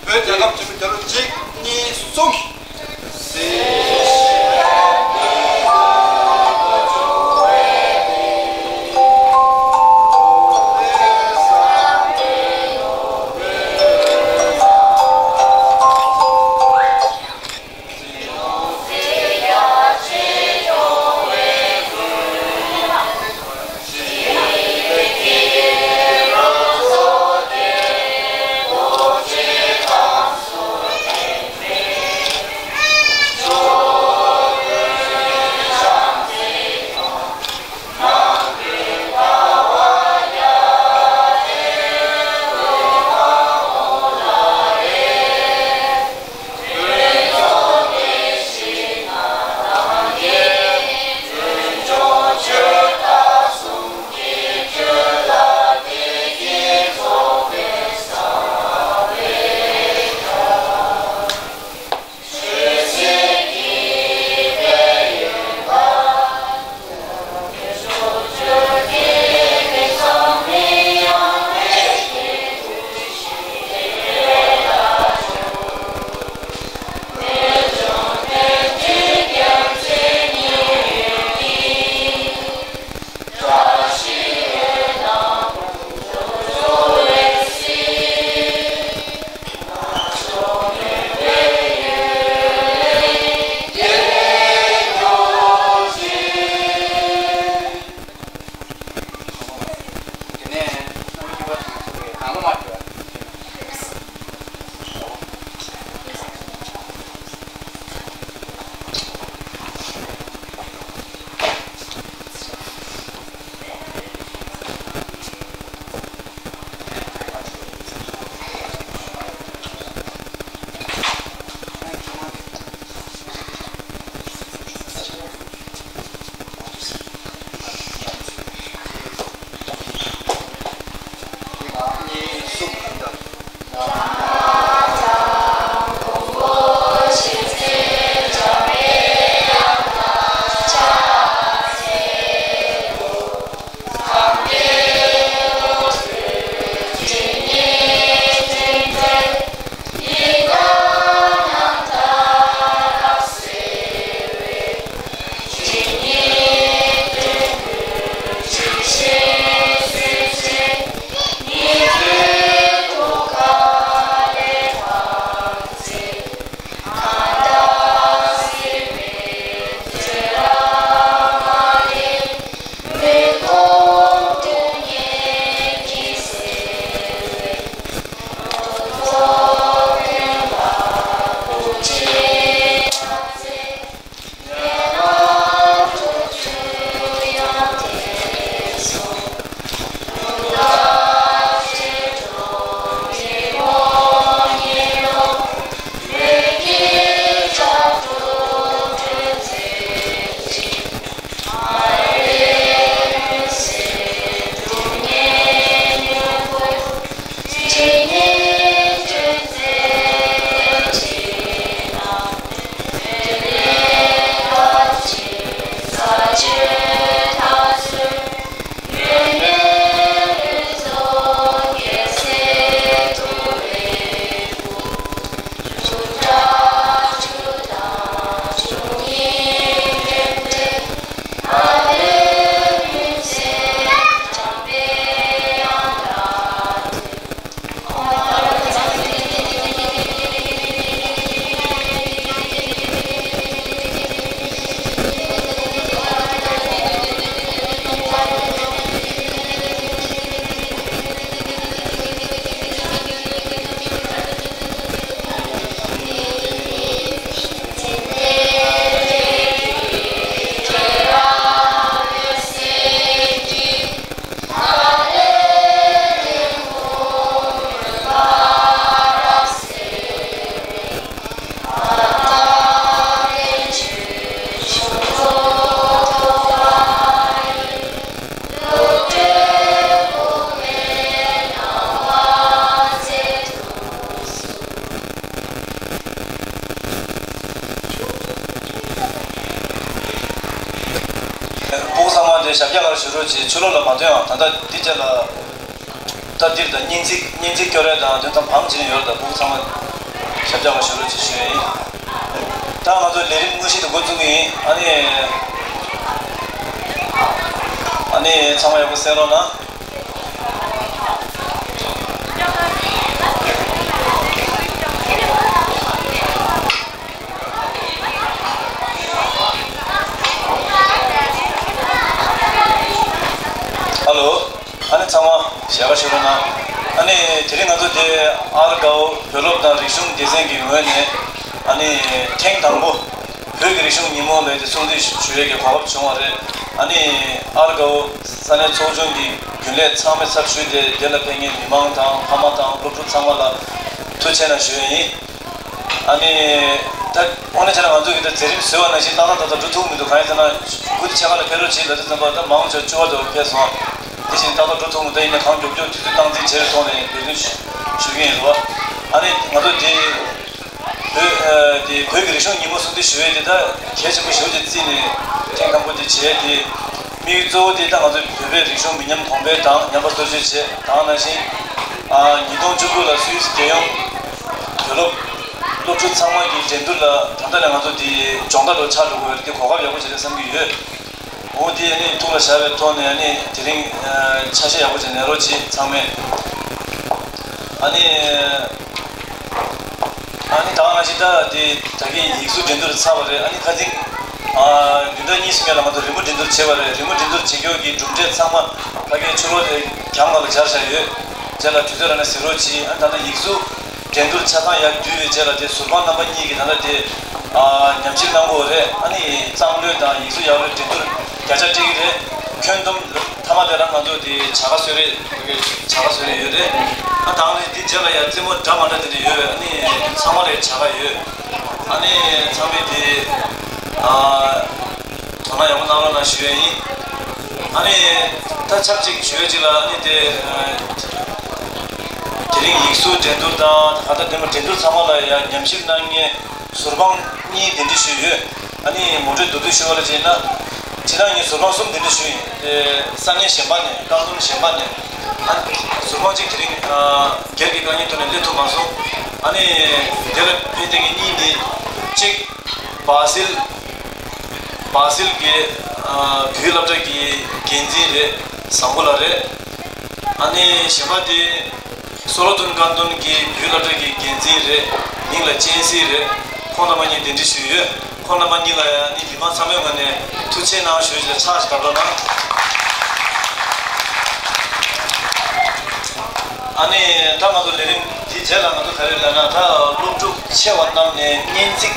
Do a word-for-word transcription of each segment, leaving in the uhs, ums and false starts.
བོད་རྒྱལ་ཁབ་ཆེན་པོའི་རྒྱལ་གླུ་གཅིག་གཉིས་གསུམ། ཕྲུ་གུ་ཚང་མ་འདི་ཞབས་སྐྱེལ་ག་རེ་ཞུ་རོགས་བྱེད། ཕྱི་ལོགས་ལ་མ་ཐོན་ཡང་ད་ལྟ་འདི་རྗེས་ལ། ད་འདིར་ད་སྙན་ཚིག་སྙན་ཚིག་སྐྱོར་ཡ་དང་དོན་དམ་བང་བྱེད་ཡོད་ལ། ད་ཕྲུ་གུ་ཚང་མ་ཞབས་བཅགས་པ་ཞུ་རོགས་ཅེས་ཞུ་ཡ་ཡིན། ད་ང་ཚོ་ལས་རིམ་དངོས་གཞི་དེ་འགོ་བཙུགས་ཀྱི་ཡིན། ཨ་ནི་ཨ་ནི་ཚང་མ་ཡག་པོ་གསན་རོགས་གནང་། ཧ་ལོ། ཨ་ནི་ཚང་མ་ཞལ་ཁ་ཕྱེ་རོགས་གནང་། ཨ་ནི་དེ་རིང་ང་ཚོ་དེ་ཨར་དགའ་བོ་བོད་སློབ་དང་རིག་གཞུང་སྡེ་ཚན་གྱི་ངོས་ནས་ཨ་ནི་ཐེངས་དང་པོ་བོད་ཀྱི་རིག་གཞུང་ཉིན་མོ་ལ་དེ་སྲུང་བརྩི་ཞུ་ཡས་ཀྱི་གོ་སྐབས་བྱུང་བ་རེད། ཨ་ནི་ཨར་དགའ་བོ་ས་གནས་ཚོགས་ཆུང་གི་རྒྱུན་ལས་ཚང་མའི་ཚབ་ཞུས་ཏེ་དེ་ལ་ཕེབས་མཁན་མི་མང་དང་ཕ་མ་དང་སློབ་ཕྲུག་ཚང་མ་ལ་ཐུགས་རྗེ་གནང་ཞུ་ཡས་ཡིན། ཨ་ནི། ད་དངོས་གནས་བྱས་ན་ང་ཚོ་གིས་ད་མཛད་རིམ་བཟོས་པ་ནང་བཞིན་ཏག་ཏག་ཏག་ཏག་འགྲོ་ཐུབ་མི་འདུག་གང་ཡིན་ཟེར་ན། དགུ་དེ་ཕྱེད་ཀ་ལ་ཕེབས་རོགས་བྱེད་ལབ་དུས་ཙམ་པ་ད་མང་ཆེ་བ་བཅུ་པ་དེ་བར་ཕེབས་སོང་། དེ་བཞིན་ཏག་ཏག་འགྲོ་ཐུབ་མི་འདུག་ཡིན་ན་གང་མགྱོགས་མགྱོགས་དུས་ཚོད་སྟངས་འཛིན་བྱེད་རོགས་གནང་ནས་འབད་བརྩོན་ཞུ་གི་ཡིན་རོགས། ཨ་ནི་ང་ཚོ་དེ་བོད་ཨ་དེ་བོད་ཀྱི་རིག་གཞུང་ཉིན་མོ་སྲུང་བརྩི་ཞུ་ཡས་དེ་ད་གལ་ཆེན་པོ་ཞེ་པོ་ཅིག་བརྩིས་ནས་ཐེངས་དང་པོ་དེ་བྱས་ཏེ། དམིགས་ཡུལ་གཙོ་བོ་དེ་ད་ང་ཚོའི་བོད་པའི་རིག་གཞུང་མི་ཉམས་གོང་འཕེལ་དང་ཉམས་པ་གསོ་བཅོས་བྱས་དང་ནང་བཞིན། ཨ་ཉིས་སྟོང་བཅུ་དགུ་ལ་སུད་སི་རྒྱལ་ཡོངས་བོད་སློབ་སློབ་ཕྲུག་ཚང་མ་གི་འགྲན་བསྡུར་ལ་ད་ལྟ་ནས་ང་ཚོ་དེ་སྦྱོང་བརྡར་རུ་ཆགས་འགྲོ་དགོས་པའི་དེ་གོ་སྐབས་ཡག་པོ་ཞིག་རེད་བསམ་གྱི་ཡོད། འོ་དེ་ནི་ཐུགས་ལ་བཞག་པའི་ཐོག་ནས་ནི་དེ་རིང་ཨ་ཆ་ཤས་ཡག་པོ་ཅིག་ལེན་རོགས་གྱིས་ཚང་མས། ཨ་ནི། ཨ་ནི་ད་ག་ནང་བཞིན་ད་དེ་ད་གིན་ཡིག་གཟུགས་འགྲན་བསྡུར་ཚར་བ་རེད། ཨ་ནི་ཁ་སང་ཨ་བདུན་ཕྲག་གཉིས་སུ་མེད་ལ་ང་ཚོ་རི་མོ་འགྲན་བསྡུར་བྱས་པ་རེད། རི་མོ་འགྲན་བསྡུར་བྱེད་རྒྱུ་གི་གྲུབ་འབྲས་ཚང་མ་ཕ་གིའི་ཕྱི་ལོགས་དེ་གྱང་ལ་སྦྱར་བཞག་ཡོད། རྗེས་ལ་དུས་ཚོད་རག་ན་གཟིགས་རོགས་གྱིས། ཨ་ནི་ད་ལྟ་ཡིག་གཟུགས་འགྲན་བསྡུར་ཆ་ཚང་ཡར་བསྡུས་པའི་རྗེས་ལ་དེ་ཟུར་དཔང་རྣམ་པ་གཉིས་ཀྱིས་ད་ལྟ་དེ་ཨ་ཉམས་ཞིབ་གནང་གི་ཡོད་རེད། ཨ་ནི་གཙང་ལྷོ་དང་ཡིག་གཟུགས་ཡག་ལྷོ་འགྲན་བསྡུར་བརྒྱ་ཆ་སྤྲད་ཀྱི་རེད། ཁྱོན་བསྡོམས་མཐའ་མ་དེ་ལ་ང་ཚོ་དེ་བྱ་དགའ་གསོལ་རས་བྱ་དགའ་གསོལ་རས་ཡོད་རེད། ཨ་དང་ནི་དེ་རྗེས་ལ་ཡང་རྩེད་མོ་འདྲ་མ་འདྲ་དེ་འདྲ་ཡོད་རེད། ཨ་ནི་ཚང་མ་ལ་བྱ་དགའ་ཡོད། ཨ་ནི་ཚང་མས་དེ་ཨ་དོ་སྣང་ཡག་པོ་གནང་རོགས་གནང་ཞུ་ཡས་ཡིན། ཨ་ནི་ད་ཆབས་ཅིག་ཞུ་ཡས་ཅིག་ལ་ཨ་ནི་དེ་དེ་རིང་ཡིག་གཟུགས་འགྲན་བསྡུར་དང་ད་ལྟ་དེ་མ་འགྲན་བསྡུར་ཚང་མ་ལ་ཡང་ཉམས་ཞིབ་གནང་མཁན་ཟུར་དཔང་གཉིས་གདན་འདྲེན་ཞུས་ཡོད། ཨ་ནི་ངོ་སྤྲོད་མདོར་བསྡུས་ཞུ་བ་ལ་བྱས་ན། སྤྱིར་བཏང་ངས་ཟུར་དཔང་གསུམ་གདན་འདྲེན་ཞུས་ཡིན། དེ་ས་གནས་གཞན་པ་ནས་རྐང་འཛིན་གཞན་པ་ནས། ཨ་ནི་ཟུར་དཔང་གཅིག་དེ་རིང་ཨ་སྒེར་གྱི་དཀའ་ངལ་ཐོག་ནས་སླེབས་ཐུབ་མ་སོང་། ཨ་ནི་དེ་ལ་ཕན་བདེ་གི་གཉིས་ནི། གཅིག་སྦ་སིལ། སྦ་སིལ་གྱི་ཨ་བོད་སློབ་གྲྭ་གི་འགན་འཛིན་རེད། བཟང་པོ་ལགས་རེད། ཨ་ནི་གཞན་པ་དེ། སོ་ལོ་ཐོན་ཀ་ཏོན་གྱི་བོད་སློབ་གྲྭ་གི་འགན་འཛིན་རེད། མིང་ལ་ཅན་སི་རེད། ཁོང་རྣམ་པ་གཉིས་གདན་འདྲེན་ཞུས་ཡོད། ཁོང་རྣམ་པ་གཉིས་ལ་ཡང་ནི་མི་མང་ཚང་མའི་ངོས་ནས་ཐུགས་རྗེ་གནང་ཞུ་ཞེས་ཕྱག་ཞིག་བརྡབ་རོགས་གནང་། ཨ་ནི་ད་ང་ཚོ་ལས་རིམ་འདིའི་རྗེས་ལ་ང་ཚོ་ག་རེ་ལབ་ན། ད་སློབ་ཕྲུག་ཆེ་བ་རྣམས་ནས་སྙན་ཚིག་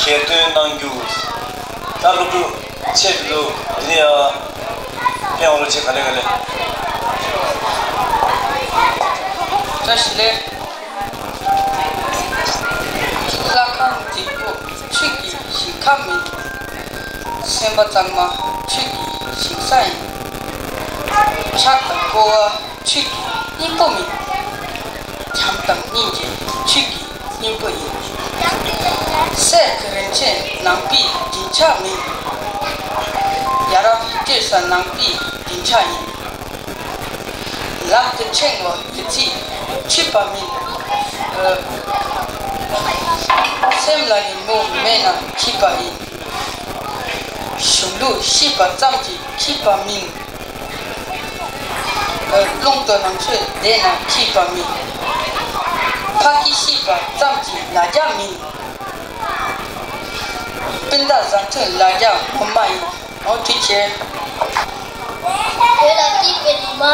གྱེར་འདོན་གནང་རྒྱུ། ད་སློབ་ཕྲུག་ཆེད་དུ་དེ་ནས་ཡང་ཕན་འོང་རོགས་བྱེད། ག་ལེ་ག་ལེ། བཀྲ་ཤིས་བདེ་ལེགས། ལྷ་ཁང་འདི་པོ་ཁྱོད་ཀྱི་ཞིང་ཁམས་ཡིན། སེམས་པ་གཙང་མ་ཁྱོད་ཀྱི་ཞིང་ས་ཡིན། ཕྱག་དང་སྐོར་བ་ཁྱོད་ཀྱི་སྙིང་པོ་མིན། བྱམས་དང་སྙིང་རྗེ་ཁྱོད་ཀྱི་སྙིང་པོ་ཡིན། སྲས་ཀྱི་རིན་ཆེན་ནང་པའི་སྡིངས་ཆ་མིན། ཡ་རབས་སྤྲོད་ས་ནང་པའི་སྡིངས་ཆ་ཡིན། ལག་ཏུ་ཕྲེང་བ་གི་ཚིག་འཁྱུད་པ་མིན། སེམས་ལ་ནི་མུ་མེད་ན་འཁྱུད་པ་ཡིན། གཞུང་ལུགས་ཤེས་པ་ཙམ་གྱིས་འཁྱུད་པ་མིན། རླུང་དང་ནམ་ཚོད་བསྡད་ན་འཁྱུད་པ་མིན། ཕ་གི་ཤེས་པ་ཙམ་གྱིས་ལ་རྒྱ་མིན། སྤུན་ཟླ་བཟང་ཐོན་ལ་རྒྱ་ངོ་མ་ཡིན། འོ་ཐུགས་རྗེ་ཆེ། བོད་ལ་སྐྱིད་པའི་ཉི་མ།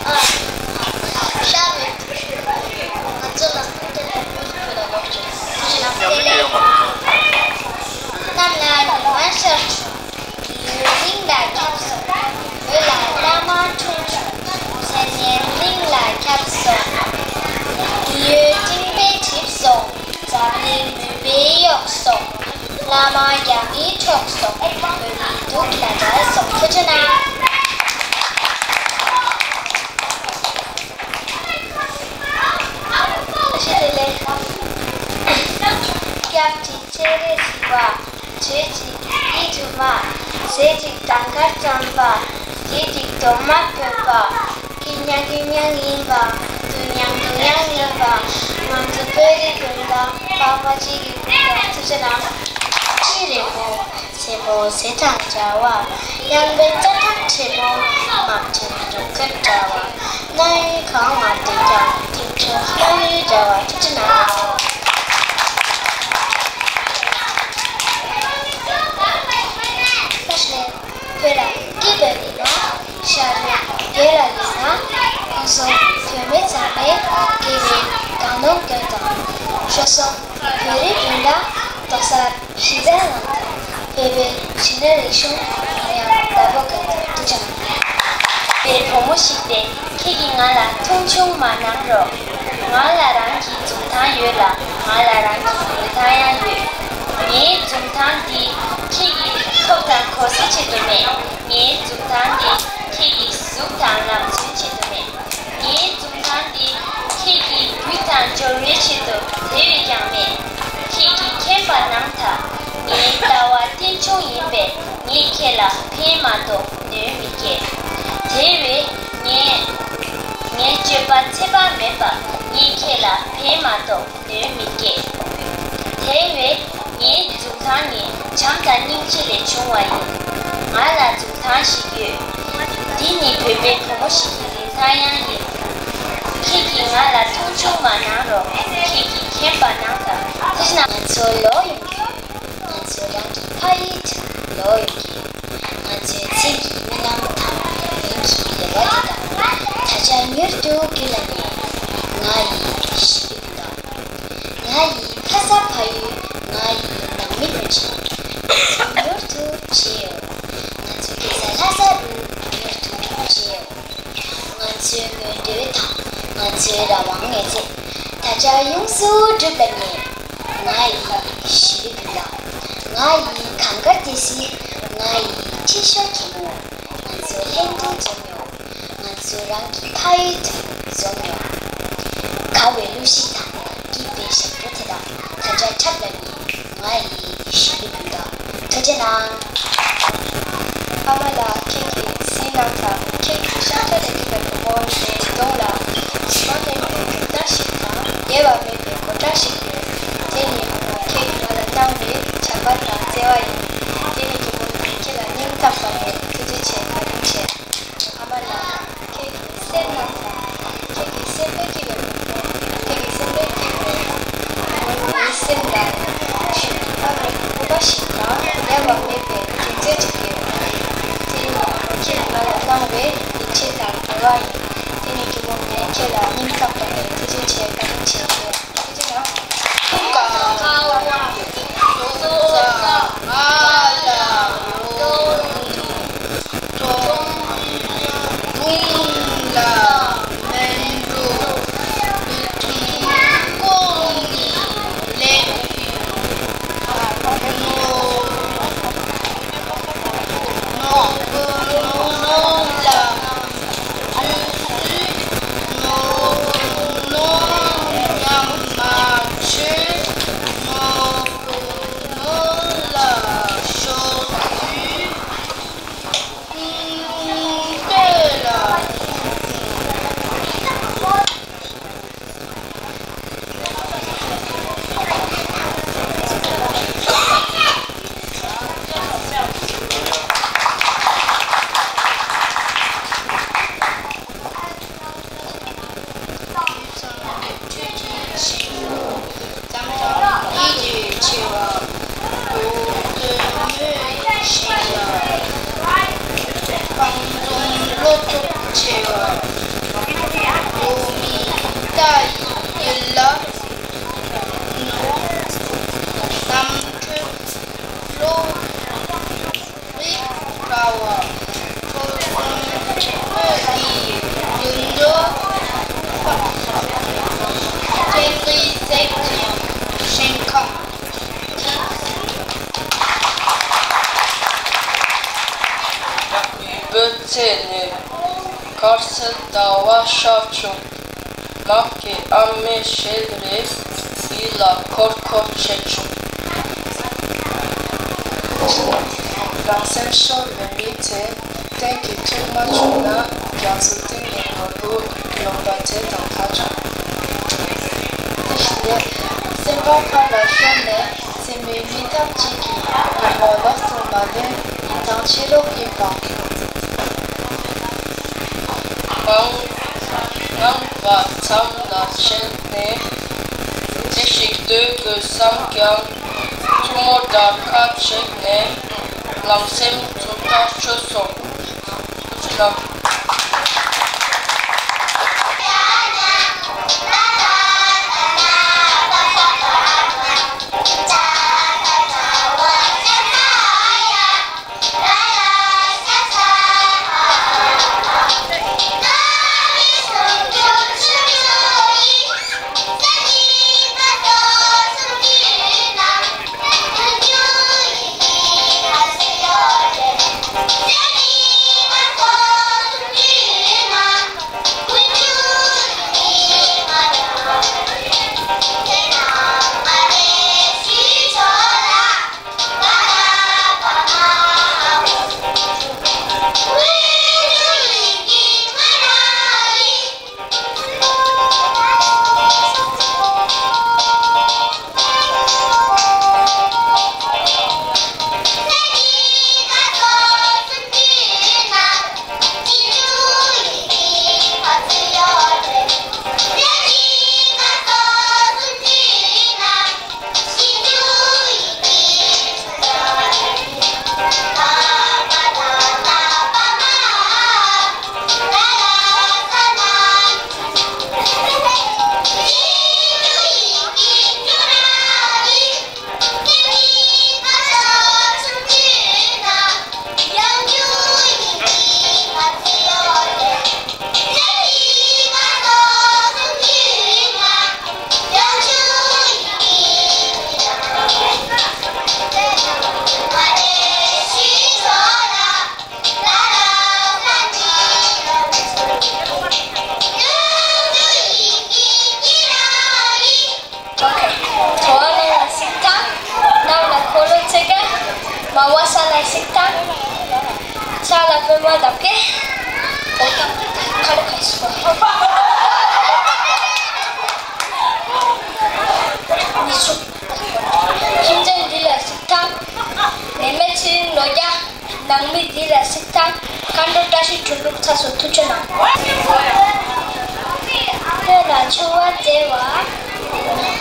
ཨ། ཤར་བའི་དུས་ཚོད་ང་ཚོ་ལ་སྐུ་མདུན་ནས་བོད་ལ་ལོག་བྱུང་། གནམ་ལ་ཉི་མ་ཤར་བྱུང་། ཡུལ་གླིང་ལ་ཁྱབ་སོང་། བོད་ལ་བླ་མ་འཁྲུངས་བྱུང་། མཚན་སྙན་གླིང་ལ་ཁྱབ་སོང་། འདི་ཡུལ་སྤྲིན་པས་བསྒྲིབས་སོང་། འཛམ་གླིང་མུན་པས་གཡོགས་སོང་། བླ་མ་རྒྱ་མིས་འཕྲོག་སོང་། བོད་མིའི་སྡུག་ལ་བྲལ་སོང་། ཐུགས་རྗེ་གནང་། བཀྲ་ཤིས་བདེ་ལེགས། སྐྱབས་གཅིག་སྤྱན་རས་གཟིགས་པ། བརྗོད་གཅིག་ཡིད་དུ་མ། ཟེར་གཅིག་ཟློས་གར་རྩམ་པ། ཡིག་གི་གདོང་མ་བོད་པ། སྐད་ཉག་གི་ཉག་ཡིན་པ། དུ་ཉག་དུ་ཉག་ཡིན་པ། ང་ཚོ་བོད་རིགས་སྤུན་ཟླ་ཕ་མ་གཅིག་གི་སྤུན་ཟླ་ཐུགས་རྗེ་གནང་། ཤེས་རིག་པོ། སེར་པོ་ཟས་དང་འདྲ་བ། གཡང་འབོད་རྩྭ་ཐང་ཆེན་མོ། དམག་ཁྲིམས་སྒྲུབ་མཁན་འདྲ་བ། རྣམ་གཡེང་གང་མ་བསྡད་ཀྱང་དེང་ཕྱོགས་ལྷ་ཡུལ་འདྲ་བ། ཐུགས་རྗེ་གནང་། བོད་ལ་སྐྱིད་པའི་མི་མང་ཤར་རི་རྒྱལ་ལ་ཡིན་ན། ཁོང་ཚོ་བོད་མི་ཚང་མས་དགེ་བའི་དགའ་སྣང་སྟོན་དང་། ཤོ་སོང་བོད་རིགས་སྤུན་ཟླ་རྡོག་རྩ་གཞི་རྩའི་ངང་དུ་བོད་པའི་བྱིས་ནད་རིག་གཞུང་ཡང་ཡང་བདག་པོ་བཀོད་དུ་བཅུག་ཅིང་། བོད་བུ་མོ་ཞིག་སྟེ་ཁྱེད་ཀྱིས་ང་ལ་མཐོང་ཆུང་མ་གནང་རོགས། ང་ལ་རང་གི་འཛུམ་མདངས་ཡོད་ལ། ང་ལ་རང་གི་རིན་ཐང་ཡང་ཡོད། ངའི་འཛུམ་མདངས་འདི་ཁྱེད་ཀྱི་ཐོབ་དང་གོ་ས་ཆེད་དུ་མེད། ངའི་འཛུམ་མདངས་འདི་ཁྱེད་ཀྱི་གཟུགས་དང་ལམ་སྲོལ་ཆེད་དུ་མེད། ངའི་འཛུམ་མདངས་འདི་ཁྱེད་ཀྱི་རྒྱུ་དང་འབྱོར་བའི་ཆེད་དུ་དེ་བས་ཀྱང་མེད། ཁྱེད་ཀྱིས་མཁྱེན་པ་གནང་དང་། ངའི་ལྟ་བ་རྟེན་འབྱུང་ཡིན་པས། ངས་ཁྱེད་ལ་ཕན་མ་གཏོགས་གནོད་མི་སྐྱེལ། དེ་བས་ངས་ངའི་སྤྱོད་པ་ཚད་པ་མེད་པ། ངས་ཁྱེད་ལ་ཕན་མ་གཏོགས་གནོད་མི་སྐྱེལ། དེ་བས་ངའི་འཛུམ་མདངས་ནི་བྱམས་དང་སྙིང་རྗེ་ལས་བྱུང་བ་ཡིན། ང་ལ་འཛུམ་མདངས་ཤིག་ཡོད། འདི་ནི་བོད་པའི་བུ་མོ་ཞིག་གི་རིན་ཐང་ཡང་ཡིན། ཁྱེད་ཀྱིས་ང་ལ་མཐོང་ཆུང་མ་གནང་རོགས། ཁྱེད་ཀྱིས་མཁྱེན་པ་གནང་དང་། ཐུགས་རྗེ་གནང་། ང་ཚོ་ལོ་ཡོང་རྒྱུ། ང་ཚོ་རང་གི་ཕ་ཡུལ་དུ་ལོག་ཡོང་གི། ང་ཚོའི་མཚན་གྱི་རྨི་ལམ་དང་མིང་གི་རེ་བ་དེ་དག་ད་ཆ་མྱུར་དུ་རྒྱུད་ལ་ངེས། ང་ཡི་གཞིས་ལུས་སྤུན་ཟླ། ང་ཡི་ལྷ་ས་ཕ་ཡུལ། ང་ཡི་ནང་མི་བློན་ཆེན། ང་ཚོ་མྱུར་དུ་མཇལ་ཡོང་། ང་ཚོ་སྐྱེས་ས་ལྷ་ས་རུ་མྱུར་དུ་མཇལ་ཡོང་། ང་ཚོའི་མོས་འདུན་དང་ང་ཚོའི་རང་དབང་ངེས་ཚེ་ད་ཆ་ཡོངས་སུ་འགྲུབ་ལ་ཉེ། ང་ཡི་གཞིས་ལུས་སྤུན་ཟླ། ང་ཡི་གངས་དཀར་ཏི་སེ། ང་ཡི་ཁྲི་ཤོར་གད་མོ། ང་ཚོ་ལྷན་དུ་འཛོམས་ཡོང་། ང་ཚོ་རང་གི་ཕ་ཡུལ་དུ་འཛོམས་ཡོང་། དགའ་བའི་གླུ་གཞས་དང་སྐྱིད་པའི་ཞབས་བྲོ་དེ་དག་ད་ཆ་འཁྲབ་ལ་ཉེ། ང་ཡི་གཞིས་ལུས་སྤུན་ཟླ། ཐུགས་རྗེ་གནང་། ཨ་མ་ལགས། ཁྱེད་ཀྱིས་གཟིགས་གནང་དང་། ཁྱེད་ཀྱི་ཤ་ཁྲག་ལས་སྐྱེས་པའི་བུ་མོ་ངའི་གདོང་ལ། འཇིགས་པ་མེད་པའི་གྲུབ་མཐའ་ཞིག་དང་། འགལ་བ་མེད་པའི་གོ་ཁྲབ་ཞིག་ཡོད། དེ་ནི་ཨ་མ་ཁྱེད་ཀྱིས་ང་ལ་གནང་བའི་བྱམས་པ་དང་བརྩེ་བ་ཡིན། དེ་ནི་སྐྱེ་བོ་ངས་ཁྱེད་ལ་སྙིང་ཐག་པ་ནས་ཐུགས་རྗེ་ཆེ། བཀའ་དྲིན་ཆེ། ཨ་མ་ལགས། ཁྱེད་ཀྱིས་གཟིགས་གནང་དང་། ཁྱེད་ཀྱི་སེམས་ལ་སྐྱེས་པའི་བུ་མོ། ཁྱེད་ཀྱི་སེམས་ལ་སྐྱེས་པའི་བུ་མོ་ངའི་སེམས་ལ་ཤུགས་ཀྱི་ཕ་མའི་སྐུ་པ་ཞིག་དང་འགལ་བ་མེད་པའི་དྲིན་རྩེ་གཅིག་ཡོད། དེ་ནི་ཁྱེད་ཀྱིས་ང་ལ་གནང་བའི་ཡིད་ཆེས་དང་འབྲེལ་བ་ཡིན། དེ་ནི་སྐྱེ་བོ་ངས་ཁྱེད་ལ་སྙིང་ཐག་པ་ནས་ཐུགས་རྗེ་ཆེ། བཀའ་དྲིན་ཆེ། ཐུགས་རྗེ་གནང་། ཁྱོད་ཀྱི་ཞིང་། འཛམ་གླིང་ཡིད་ཀྱི་ཆེ་བ། ལོ་སྟོན་མོའི་ཞིང་ལ། སྤང་ལྗོངས་བློ་སྟོབས་ཆེ་བ། ལོ་མི་རྟ་ཡི་ཡུལ་ལ། གནམ་གྲུ་བློ། རིག་དཀའ་བ། ཁྲོ་ཆུང་སྤོས་ཀྱི་དུད་འགྲོ། སྤྱན་རས་གཟིགས་ཀྱི་ཞིང་ཁམས། བོད་ཚེ་ནས་དཀར་གསལ་ཟླ་བ་ཤར་བྱུང་། ནགས་ཀྱི་ཨ་མའི་ཞལ་རས་ཡིད་ལ་འཁོར་འཁོར་བྱེད་བྱུང་། རང་སེམས་ཤོར་བའི་མི་ཚེ་གཏན་གྱི་ཐུགས་མ་ རྒྱ་མཚོ་སྟེང་ནས་ནོར་བུ་ལོངས་པ་དེ་དང་ཐག་ཆོད། དེ་བཞིན་སེམས་པ་ཕར་ལ་ཤོར་ནས་སེམས་མེད་མི་ཐབས་ཅིག་གིས་ཉོན་མོངས་ལག་ཏུ་མ་ལོན་ཡིན་དང་ཕྱི་ལོགས་ཀྱི་བག་ངང་ངང་བ་མཚམས་ལ་བྱས་ནས་ཅི་ཞིག་འདོད་དགོས་བསམ་ཀྱང་ཐུན་མོང་དང་ཁ་བྱས་ནས་ལམ་སེམས་ཚུར་ཐག་ཆོད་སོང་། ཨོ་ཁེ། དོ་ལ་ལ་སིག་ཐང་། ནམ་ལ་འཁོར་ལོ་ཚེ་ག་མ་བ་ས་ལ་སིག་ཐང་། ས་ལ་པེ་མ་དབ་ཀེ། ཨོ་ཏ་ཁ་ཁ་སུ་བ། མི་སུ། ཁྱིམ་ཚང་འདི་ལ་སིག་ཐང་། མེ་མེ་ཚེ་རིང་ལོ་བརྒྱ། ནང་མི་འདི་ལ་སིག་ཐང་། མཁའ་འགྲོ་བཀྲ་ཤིས་ཁྲོ་ལུགས་ཚ་སོ་ཐུགས་ཆེ་གནང་། ལྷོད་ལ་ཆུ་བ་མཛེས་པ།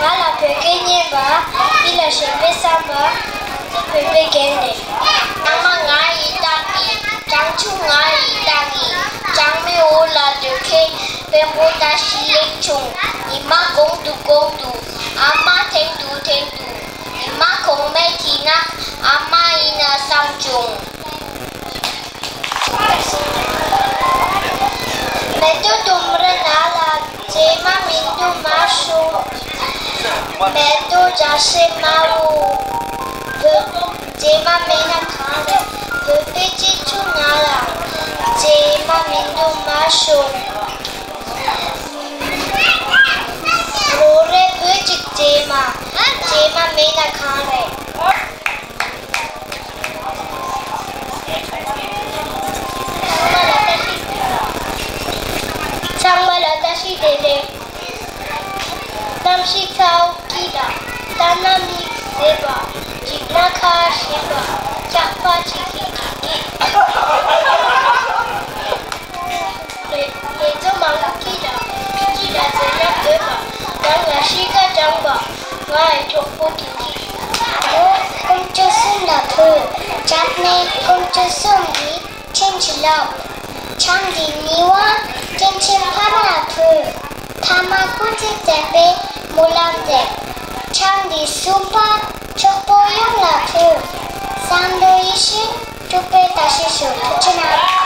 ང་ལ་བོད་སྐད་སྙན་པ། འདི་ལ་གཞས་པའི་བསམ་པ། བོད་པའི་རྒན་རེད། ནང་མ་ང་ཡི་ཏང་ཡིན། བྱང་ཆུབ་ང་ཡི་ཏང་ཡིན། བྱང་མའི་འོག་ལ་སྡོད་མཁན་དཔོན་པོ་བཀྲ་ཤིས་ལེགས་བྱུང་། ཉི་མ་གོང་དུ་གོང་དུ། ཨ་མ་ཐེངས་དུ་ཐེངས་དུ། ཉི་མ་གོང་མའི་དུས་ན་ཨ་མ་ཡིན་ན་བསམ་བྱུང་། མེ་ཏོག་ལྡུམ་ར་ནང་ལ་མཛེས་མ་མི་འདུག་མ་ཤོང་། མེ་ཏོག་རྒྱ་སེ་དམར་པོ། བོད་མཛེས་མ་མེད་ན་གང་རེད། བོད་པའི་སྤྱི་ཚོགས་ནང་ལ་མཛེས་མ་མི་འདུག་མ་ཤོང་། རོགས་རེ་བོད་ཅིག་མཛེས་མ། མཛེས་མ་མེད་ན་གང་རེད། ཚང་མ་ལ་བཀྲ་ཤིས་བདེ་ལེགས། གནམ་གཤིས་ཚ་བོ་སྐྱིད་ལ། ལྟ་ན་མིག་མཛེས་པ། འཇིགས་ན་ཁ་ཞེད་པ། སྐྱག་པ་ཅིག་གིས་ཀྱིག་ཀྱིག་ལས་ལས་བཟོ་མང་པོ་སྐྱིད་ལ། སྐྱིད་ལ་མཛེས་ན་འདོད་པ། ང་ང་གཤིས་ཀ་སྦྱངས་པ། ང་ཡི་གྲོགས་པོ་དེ་གཅིག་ཨོ་སྐོམ་ཆུ་སུམ་ལ་ཕུལ། ཆབ་ནས་སྐོམ་ཆུ་སུམ་གྱིས་ཁྲིམས་ཆུ་ལབ། ཆང་གི་ཉི་བ་སྤྲིན་ཆེན་ཕ་མ་ལ་ཕུལ། ཕ་མ་སྐུ་ཚེ་བརྟན་པའི་སྨོན་ལམ་འདེབས། ཆང་གི་སུམ་པ་གྲོགས་པོ་ཡོངས་ལ་ཕུལ། བསམ་དོན་ཡིད་བཞིན་འགྲུབ་པའི་བཀྲ་ཤིས་ཤོག་ཐུགས་རྗེ་གནང་།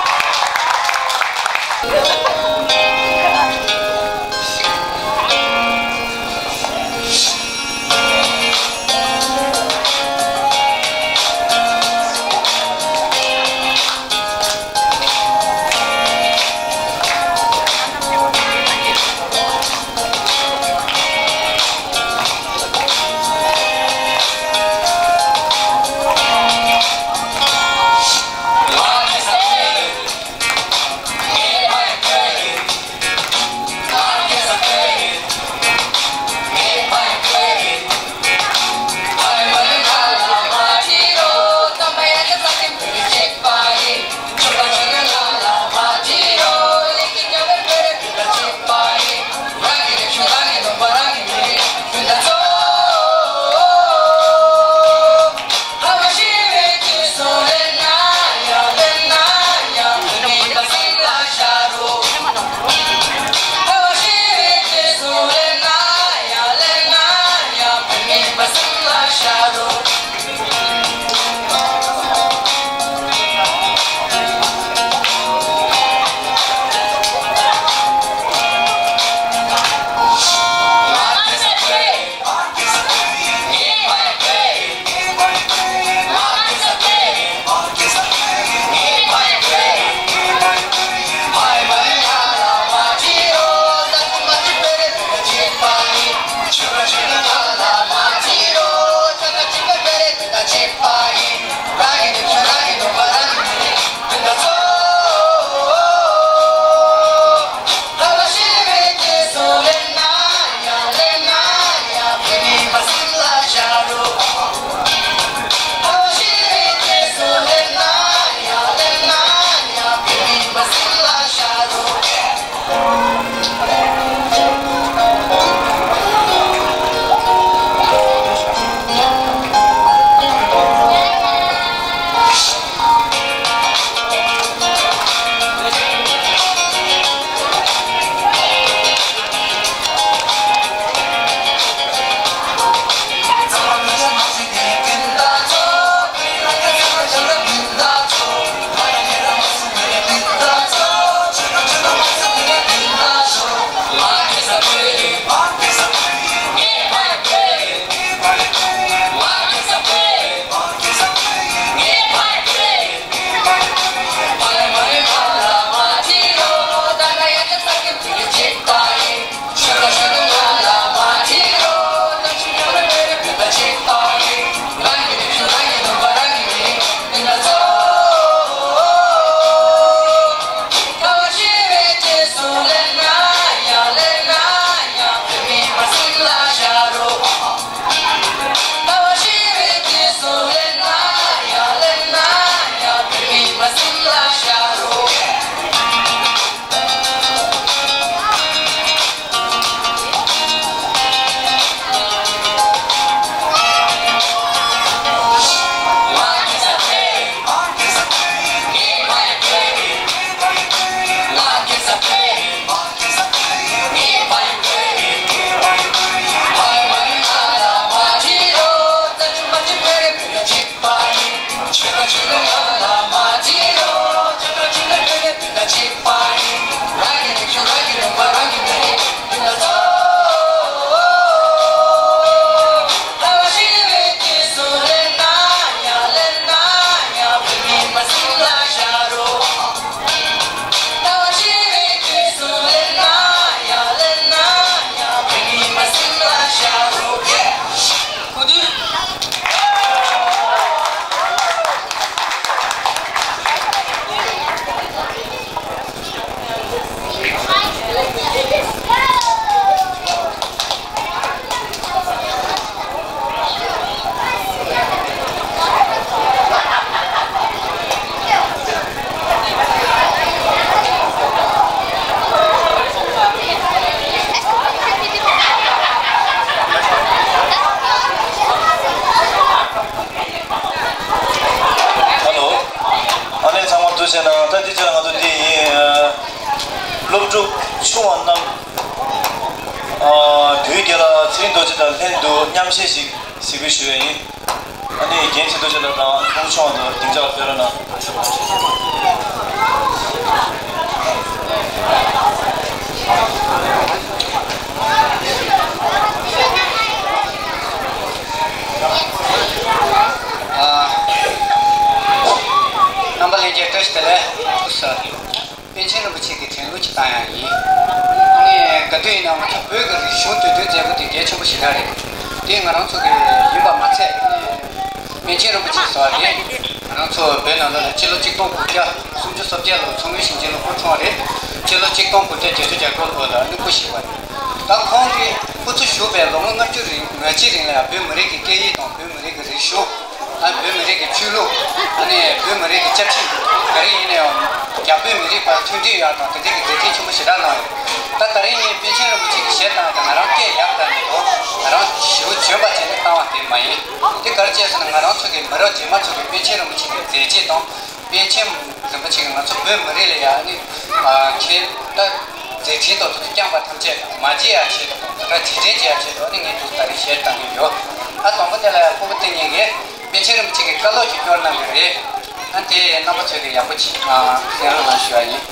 ཆུང་བ་རྣམས། ཨ། དུས་དེ་ལ་ཚེ་རིང་རྡོ་རྗེ་དང་ལྷན་དུ་མཉམ་གཞས་ཤིག་གཟིགས་འབུལ་ཞུ་ཡས་ཡིན། ཨ་ནི་རྒན་ཚེ་རྡོ་རྗེ་ལགས་དང་ཁོང་ཆུང་བ་ཚོ་སྡིངས་ཆ་ལ་ཕེབས་རོགས་གནང་། ཨ། རྣམ་པ་ལྷན་རྒྱས་བཀྲ་ཤིས་བདེ་ལེགས། པཎ་ཆེན་རིན་པོ་ཆེ་གི་དྲན་གླུ་ཅིག་བཏང་ཡག་ཡིན། ཨ་ནི་ག་དུས་ཡིན་ན་ང་ཚོ་བོད་ཀྱི་རིག་གཞུང་དུས་སྟོན་མཛད་སྒོ་དེ་གལ་ཆེན་པོ་ཞེ་དྲག་རེད། དེ་ང་རང་ཚོ་གི་ཡིན་པ་མ་ཚད། ཨ་ནི་པཎ་ཆེན་རིན་པོ་ཆེ་ཟེར་བ་དེ་ང་རང་ཚོ་བོད་ནང་ལོགས་ལ་སྤྱི་ལོ་ཆིག་སྟོང་དགུ་བརྒྱ་སུམ་ཅུ་སོ་བརྒྱད་ལོ་མཚོ་སྔོན་ཞིང་ཆེན་ལ་སྐུ་འཁྲུངས་པ་རེད། སྤྱི་ལོ་ཆིག་སྟོང་དགུ་བརྒྱ་བརྒྱད་ཅུ་གྱ་དགུ་ལོ་ལ་ཨ་ནི་སྐུ་གཤེགས་པ་རེད། ད་ཁོང་གིས་སྐུ་འཚོ་བཞུགས་པའི་ལོ་ངོ་ལྔ་བཅུ་རིང་ལྔ་བཅུའི་རིང་ལ་ཡང་བོད་མི་རིགས་ཀྱི་སྐད་ཡིག་དང་བོད་མི་རིགས་ཀྱི་རིག་གཞུང་། ཨ། བོད་མི་རིགས་ཀྱི་ཆོས་ལུགས། ཨ་ནི་བོད་མི་རིགས་ཀྱི་སྐྱབས་ཆེན། ག་རེ་ཡིན་ན་ཡང་རྒྱ་བོད་མི་རིགས་བར་མཐུན་སྒྲིལ་ཡག་དང་དེ་འདྲའི་གི་མཛད་འཕྲིན་ཆེན་པོ་ཞེ་དྲག་གནང་ཡོད། ད་ད་རིང་ངས་པཎ་ཆེན་རིན་པོ་ཆེ་གི་གཞས་བཏང་ཡག་དེ་ང་རང་སྐད་ཡག་དང་མི་འདུག་ང་རང་ཞེ་པོ་འཇོན་པ་བྱས་ནས་བཏང་བ་དེ་མ་ཡིན། དེ་ག་རེ་བྱས་ཟེར་ན་ང་རང་ཚོ་གི་མི་རབས་རྗེས་མ་ཚོ་གི་པཎ་ཆེན་རིན་པོ་ཆེ་གི་མཛད་རྗེས་དང་། པཎ་ཆེན་རིན་པོ་ཆེ་གིས་ང་ཚོ་བོད་མི་རིགས་ལ་ཡང་ནི། ཨ། ཁྱེད་ད་མཛད་འཕྲིན་དང་དུ་བསྐྱངས་པ་ཐམས་ཅད་མ་བརྗེད་ཡག་ཆེད་དུ་དང་ད་རྗེས་དྲན་བྱེད་ཡག་ཆེད་དུ་ནི་ངས་དུ་ད་རེས་གཞས་བཏང་གི་ཡོད། ཨ། དང་པོ་དེ་ལ་ཡང་སྤོ་བོ་བསྟན་སྙིང་གིས་པཎ་ཆེན་རིན་པོ་ཆེ་གི་བཀའ་སློབ་ཅིག་སྐྱོར་གནང་གི་རེད། ཨ། དེ་རྣམ་པ་ཚོས་ཀྱི་ཡག་པོ་ཅིག་ཨ། གསན་རོགས་གནང་ཞུ་བ་ཡིན།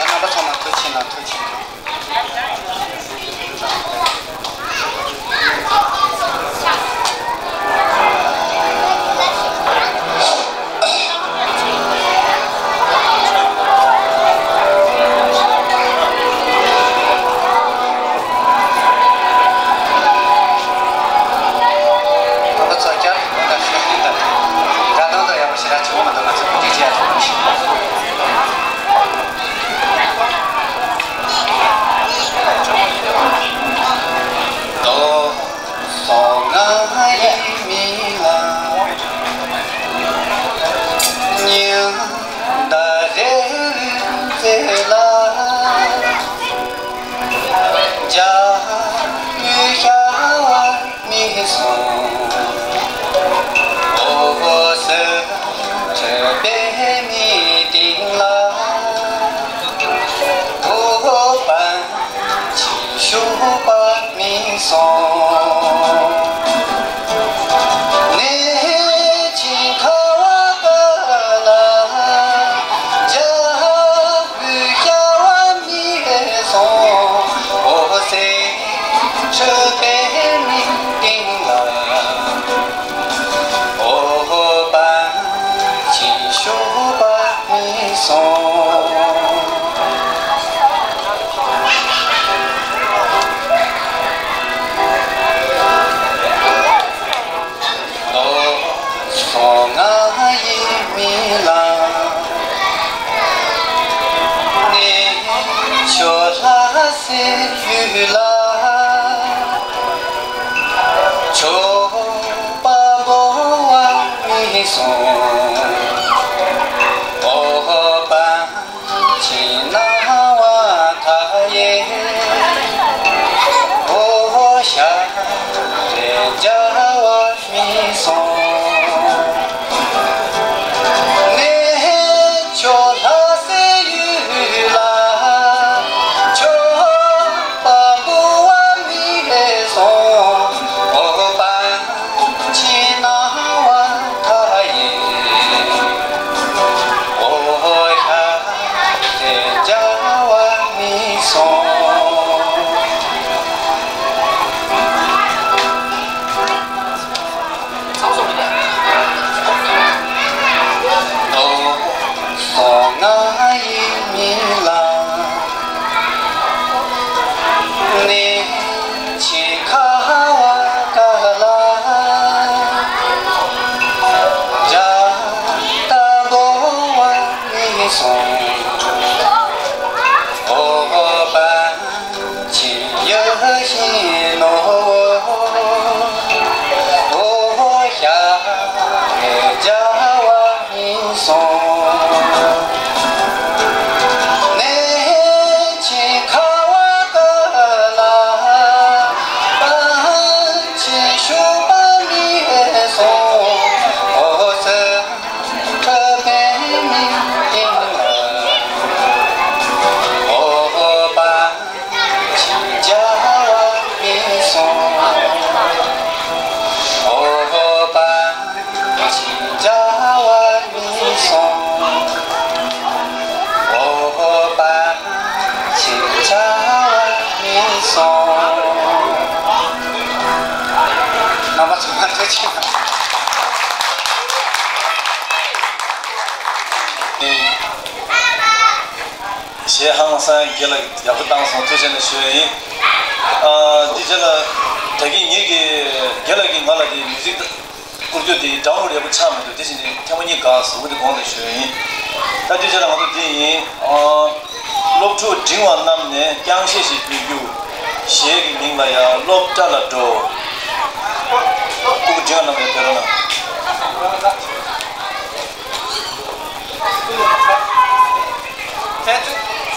རྣམ་པ་ཚང་མ་ཐུགས་ཆེ་གནང་། ཐུགས་ཆེ་གནང་། ང་ཚོ་བསྐྱར་དུ་དགོངས་དག་ཞུ་གི་ཡིན། ད་དགའ་སྣང་དང་ཡག་པོ་ཞེ་དྲག་བྱུང་བ་མ་གཏོགས་ང་ཚོ་གོ་སྒྲིག་བྱེད་ཡག་ཐུབ་མ་ཤེས། སོང་ང་ཡི་མི་ལ་སྙིང་ད་རེ་རེ་ལ། འཇའ་མུ་ཤར་བ་མི་སོང་། འོ་ཟེར་ཁྲོད་པའི་མེ་སྟེང་ལ། འོ་བན་ཆེ་ཤོར་བ་མི་སོང་། གནས་ཆེན་ཁ་བ་ཀ་ལ། འཇའ་འོད་ཤར་བ་མི་སོང་། འོ་ཟེར་ཁྲོད་པའི་མེ་སྟེང་ལ། འོ་བན་ཆེ་ཤོར་བ་མི་སོང་། ལོ་སོ་ལྔ་ཡི་མི་ལ། གནས་མཆོག་ལྷ་སའི་ཡུལ་ལ། མཆོད་པ་འབུལ་བར་མི་སོང་། འོ་བན་ཆེན་སྣང་བ་མཐའ་ཡས། འོ་ཞབས་རས་མཇལ་བར་མི་སོང་། གནས་མཆོག་ལྷ་སའི་ཡུལ་ལ། མཆོད་པ་འབུལ་བར་མི་སོང་། འོ་བན་ཆེན་སྣང་བ་མཐའ་ཡས། འོ་ཞབས་རས་མཇལ་བར་མི་སོང་། རྣམ་པ་ཚང་མ་ཐུགས་རྗེ་ཆེ། གཞས་ཧང་སང་རྒན་ལགས་ཡག་པོ་བཏང་སོང་། ཐུགས་རྗེ་ཆེ་ཞུ་ཡ་ཡིན། ཨ་འདི་རྗེས་ལ་ད་གིན་ངེད་ཀྱི་རྒན་ལགས་ཀྱིས་ང་ལ་འདི་མིའུ་ཟིག་བསྐུར་རྒྱུ་དེ་ཌའུན་ལོཌ་ཡག་པོ་ཆགས་མི་འདུག་དེ་བཞིན་ནི་ཐེངས་མ་གཉིས་འགག་སོང་། འོ་དེ་གོང་ལ་ཞུ་ཡ་ཡིན། ད་དུས་ཆེ་ལ་ང་ཚོ་འདི་ཡིན། ཨ་སློབ་ཕྲུག་འབྲིང་བ་རྣམས་ནས་རྐྱང་གཞས་ཤིག་ཕུལ་རྒྱུ། གཞས་ཀྱི་མིང་ལ་ཡ་སློབ་གྲྭ་ལ་འགྲོ། སློབ་ཕྲུག་འབྲིང་བ་རྣམས་ནས་ཕེབས་རོགས་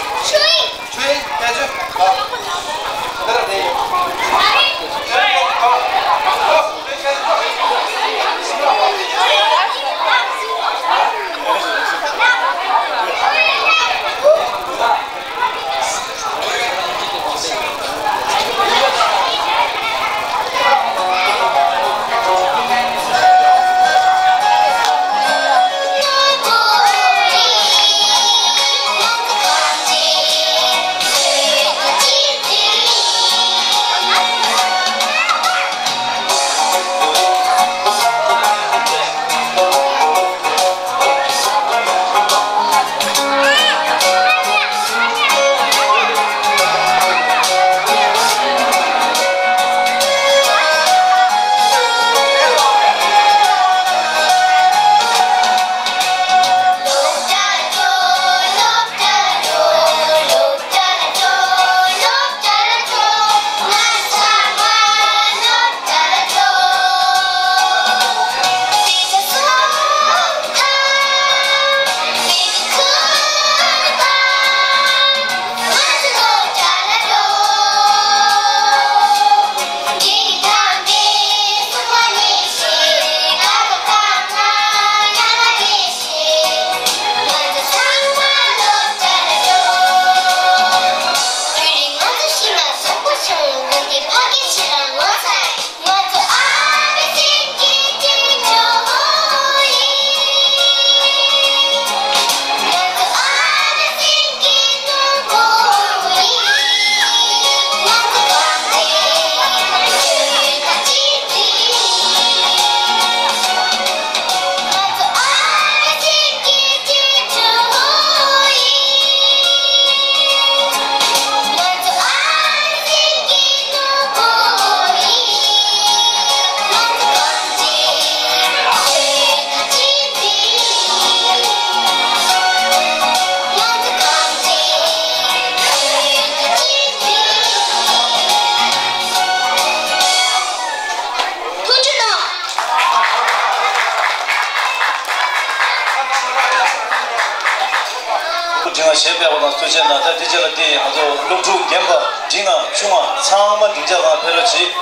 གནང་། ཐུགས་རྗེ་གནང་། སློབ་ཕྲུག་འབྲིང་བ་གཞས་སྤེལ་བ་དང་། ཐུགས་རྗེ་གནང་། ད་དེ་རྗེས་ལ་དེ་ང་ཚོ་སློབ་ཕྲུག་རྒན་པ་འབྲིང་བ་ཆུང་བ་ཚང་མ་སྡིངས་ཆ་སྒང་ཕེབས་རོགས་གྱིས།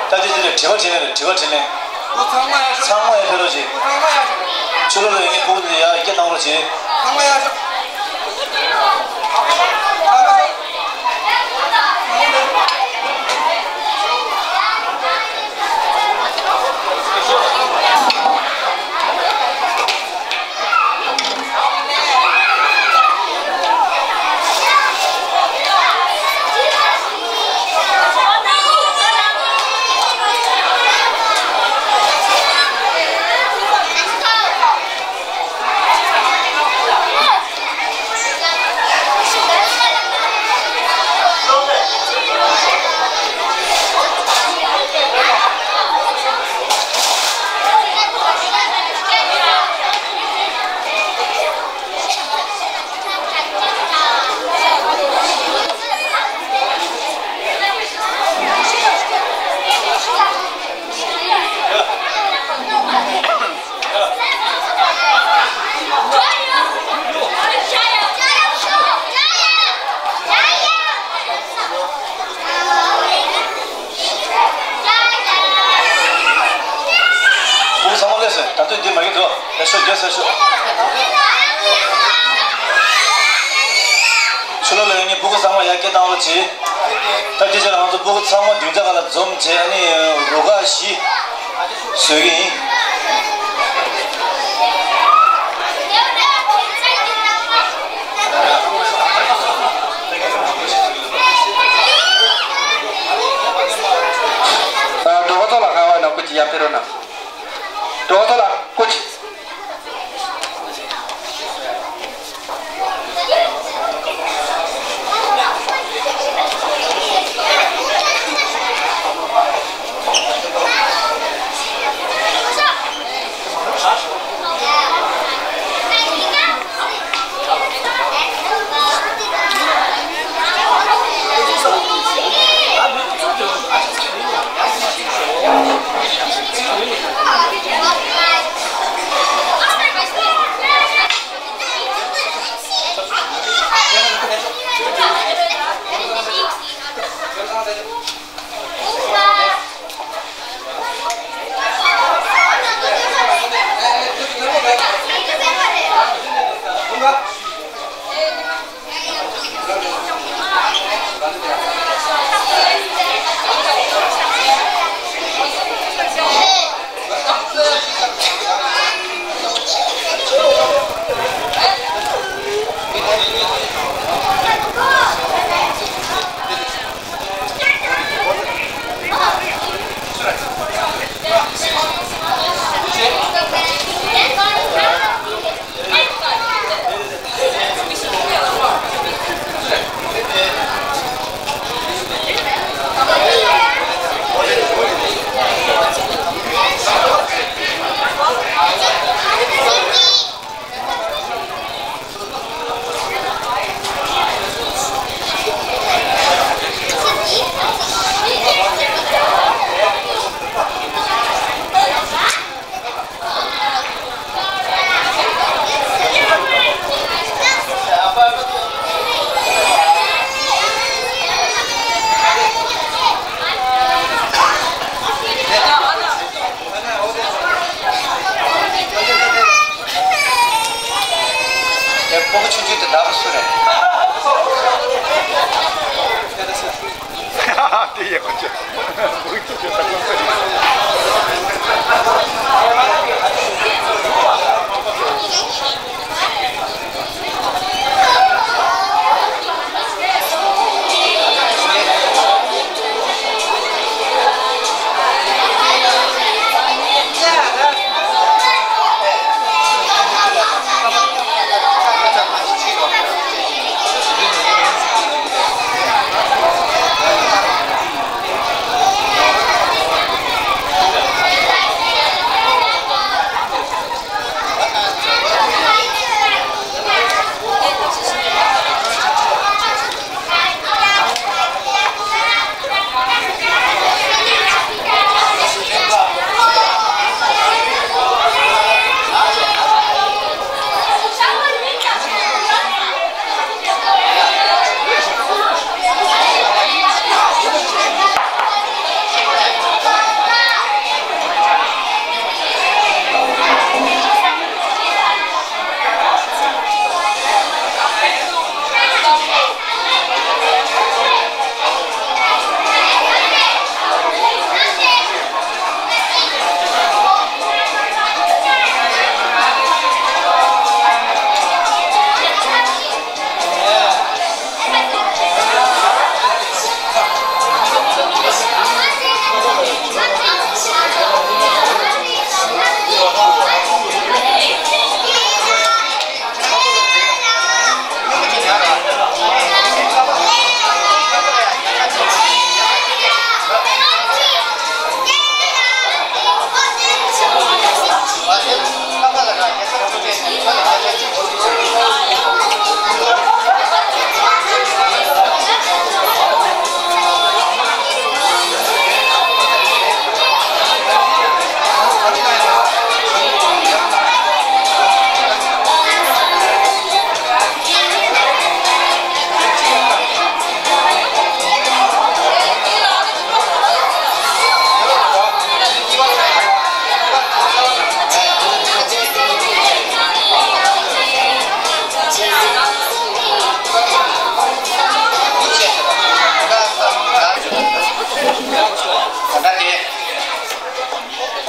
ད་དེ་རྗེས་ལ་དྲི་བ་དྲིས་ལན་རེད། དྲི་བ་དྲིས་ལན། ཚང་མ་ཡར་ཕེབས་རོགས་གྱིས། ཕྱི་ལོགས་ལ་ཡོད་མཁན་ཕྲུ་གུ་ཚོ་ཡར་སྐད་གཏོང་རོགས་གྱིས། ད་དུང་འདི་མ་གི་འགྲོ། ཡ་ཤོ་རྒྱ་ས་ཤོ། ཆུ་ལོ་ལ་ཡོད་ངེས་སྤུ་གུ་ཚང་མ་ཡར་སྐད་བཏང་རོགས་གྱིས། ད་སྐད་ཆ་ལ་ང་ཚོ་སྤུ་གུ་ཚང་མ་བདུན་ཆ་ག་ལ་འཛོམས་བྱས་ཨ་ནི་རུ་ཁག་བཞི་བཟོས་ཀྱི་ཡིན། ཨ། གྲོགས་ཚོ་ལ་ཁ་བ་ནང་ཁུལ་གྱི་ཡར་ཕེབས་རོགས་གནང་། གྲོགས་ཚོ་ལ་སྐུ་མཁྱེན། དེ་སྤུ་གུ་ཆུང་ཆུང་དེ་ཟླ་བ་སུ་རེད། དེ་ཡག་པོ་བྱས། སྤུ་གུ་ཆུང་ཆུང་ཟླ་བ་སུ་རེད།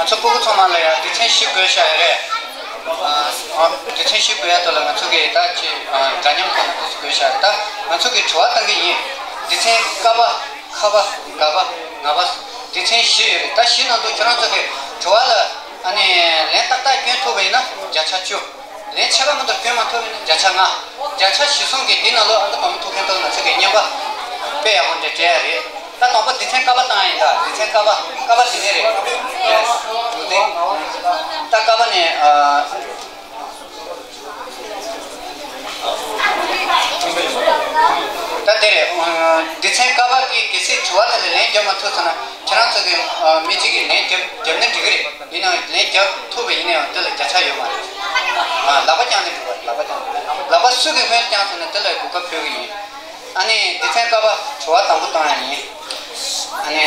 ཚོ་སྤུ་གུ་ཚང་མ་ལ་ཡང་སྡེ་ཚན་བཞི་བགོས་བཞག་ཡོད་རེད། ཨ། སྡེ་ཚན་བཞི་བགོས་ཡ་དོ་ལ་ང་ཚོ་གིས་ད་ཅི་འདྲ་མཉམ་ཁོ་ན་འདུག་སེ་བགོས་བཞག་ཡོད། ད་ང་ཚོ་གིས་དྲི་བ་བཏང་གི་ཡིན། སྡེ་ཚན་ཀ་པ། ཁ་པ། ག་པ། ང་པ། སྡེ་ཚན་བཞི་ཡོད་རེད། ད་བཞི་ནང་དུ་ཁྱེད་རང་ཚོ་གིས་དྲི་བ་ལ་ཨ་ནི་ལན་ཏག་ཏག་སྐྱོན་ཐུབ་པ་ཡིན་ན་བརྒྱ་ཆ་བཅུ། ལན་ཆ་ག་མ་གཏོགས་སྐྱོན་མ་ཐུབ་ན་བརྒྱ་ཆ་ལྔ། བརྒྱ་ཆ་བཞི་སོང་གི་འདི་ནང་ལོགས་ཨ་ད་བ་མོ་ཐུག་མཁན་ཐོག་ང་ཚོ་གི་བརྙན་པ་དཔེ་ཡག་པོ་འདྲ་སྤྲད་ཡ་རེད། ད་དང་པོ་སྡེ་ཚན་ཀ་པ་བཏང་ཡ་ཡིན། ད་སྡེ་ཚན་ཀ་པ། ཀ་པ་དེ་འདྲ་རེད། ད་ཀ་པ་ནས་ཨ། ད་དེ་རེད། སྡེ་ཚན་ཀ་པ་གིས་གལ་སྲིད་དྲི་བ་དེ་ལ་ལན་རྒྱབ་མ་ཐུབ་སོང་ན་ཁྱེད་རང་ཚོ་གི་མི་གཅིག་གིས་ལན་རྒྱབ་རྒྱབ་ན་འགྲིག་གི་རེད། ཡིན་ནའང་ལན་རྒྱབ་ཐུབ་པ་ཡིན་ན་ཡང་དེ་ལ་བརྒྱ་ཆ་ཡོད་མ་རེད། ཨ། ལག་པ་བརྐྱངས་ནས་འགྲོ་བ་རེད། ལག་པ་བརྐྱངས། ལག་པ་སུ་གིས་སྔོན་བརྐྱངས་ཟེར་ན་དེ་ལ་གོ་སྐབས་ཕུལ་གི་ཡིན། ཨ་ནི་སྡེ་ཚན་ཀ་པ་དྲི་བ་དང་པོ་བཏང་ཡ་ཡིན། ཨ་ནི།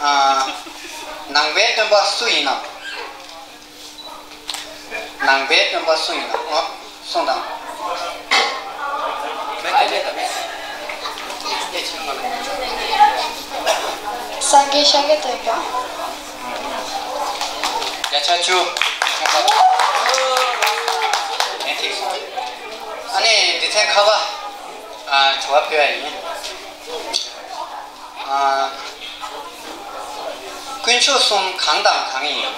ཨ། ནང་པའི་སྟོན་པ་སུ་ཡིན་ནམ། ནང་པའི་སྟོན་པ་སུ་ཡིན་ནམ། ཨོ། གསུངས་དང་། སངས་རྒྱས་ཤཱཀྱ་ཐུབ་པ། བརྒྱ་ཆ་བཅུ། ལན་ཐིག་སོང་། ཨ་ནི་སྡེ་ཚན་ཁ་པ། ཨ། དྲི་བ་ཕུལ་བ་ཡིན། ཨ། དཀོན་མཆོག་གསུམ་གང་དང་གང་ཡིན།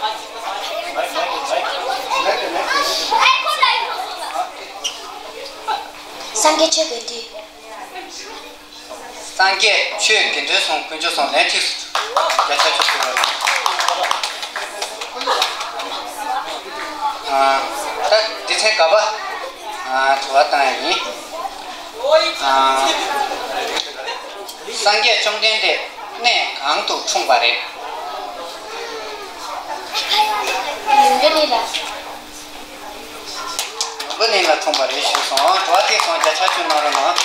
སངས་རྒྱས་ཆོས་དགེ་འདུན། སངས་རྒྱས་ཆོས་དགེ་འདུན་གསུམ། དཀོན་མཆོག་གསུམ། ལན་ཐིག་སོང་། བརྒྱ་ཆ་བཅུ་ཐོབ་པ་རེད། ཨ། ད་སྡེ་ཚན་ག་པ། ཨ། དྲི་བ་བཏང་ཡ་ཡིན། ཨ། སངས་རྒྱས་བཅོམ་ལྡན་འདས་གནས་གང་དུ་འཁྲུངས་པ་རེད། ལུམ་བི་ནི་ལ། ལུམ་བི་ནི་ལ་འཁྲུངས་པ་རེད་ཞུས་སོང་། དྲི་བ་ཐིག་སོང་། བརྒྱ་ཆ་བཅུ་གནང་རོགས་གནང་།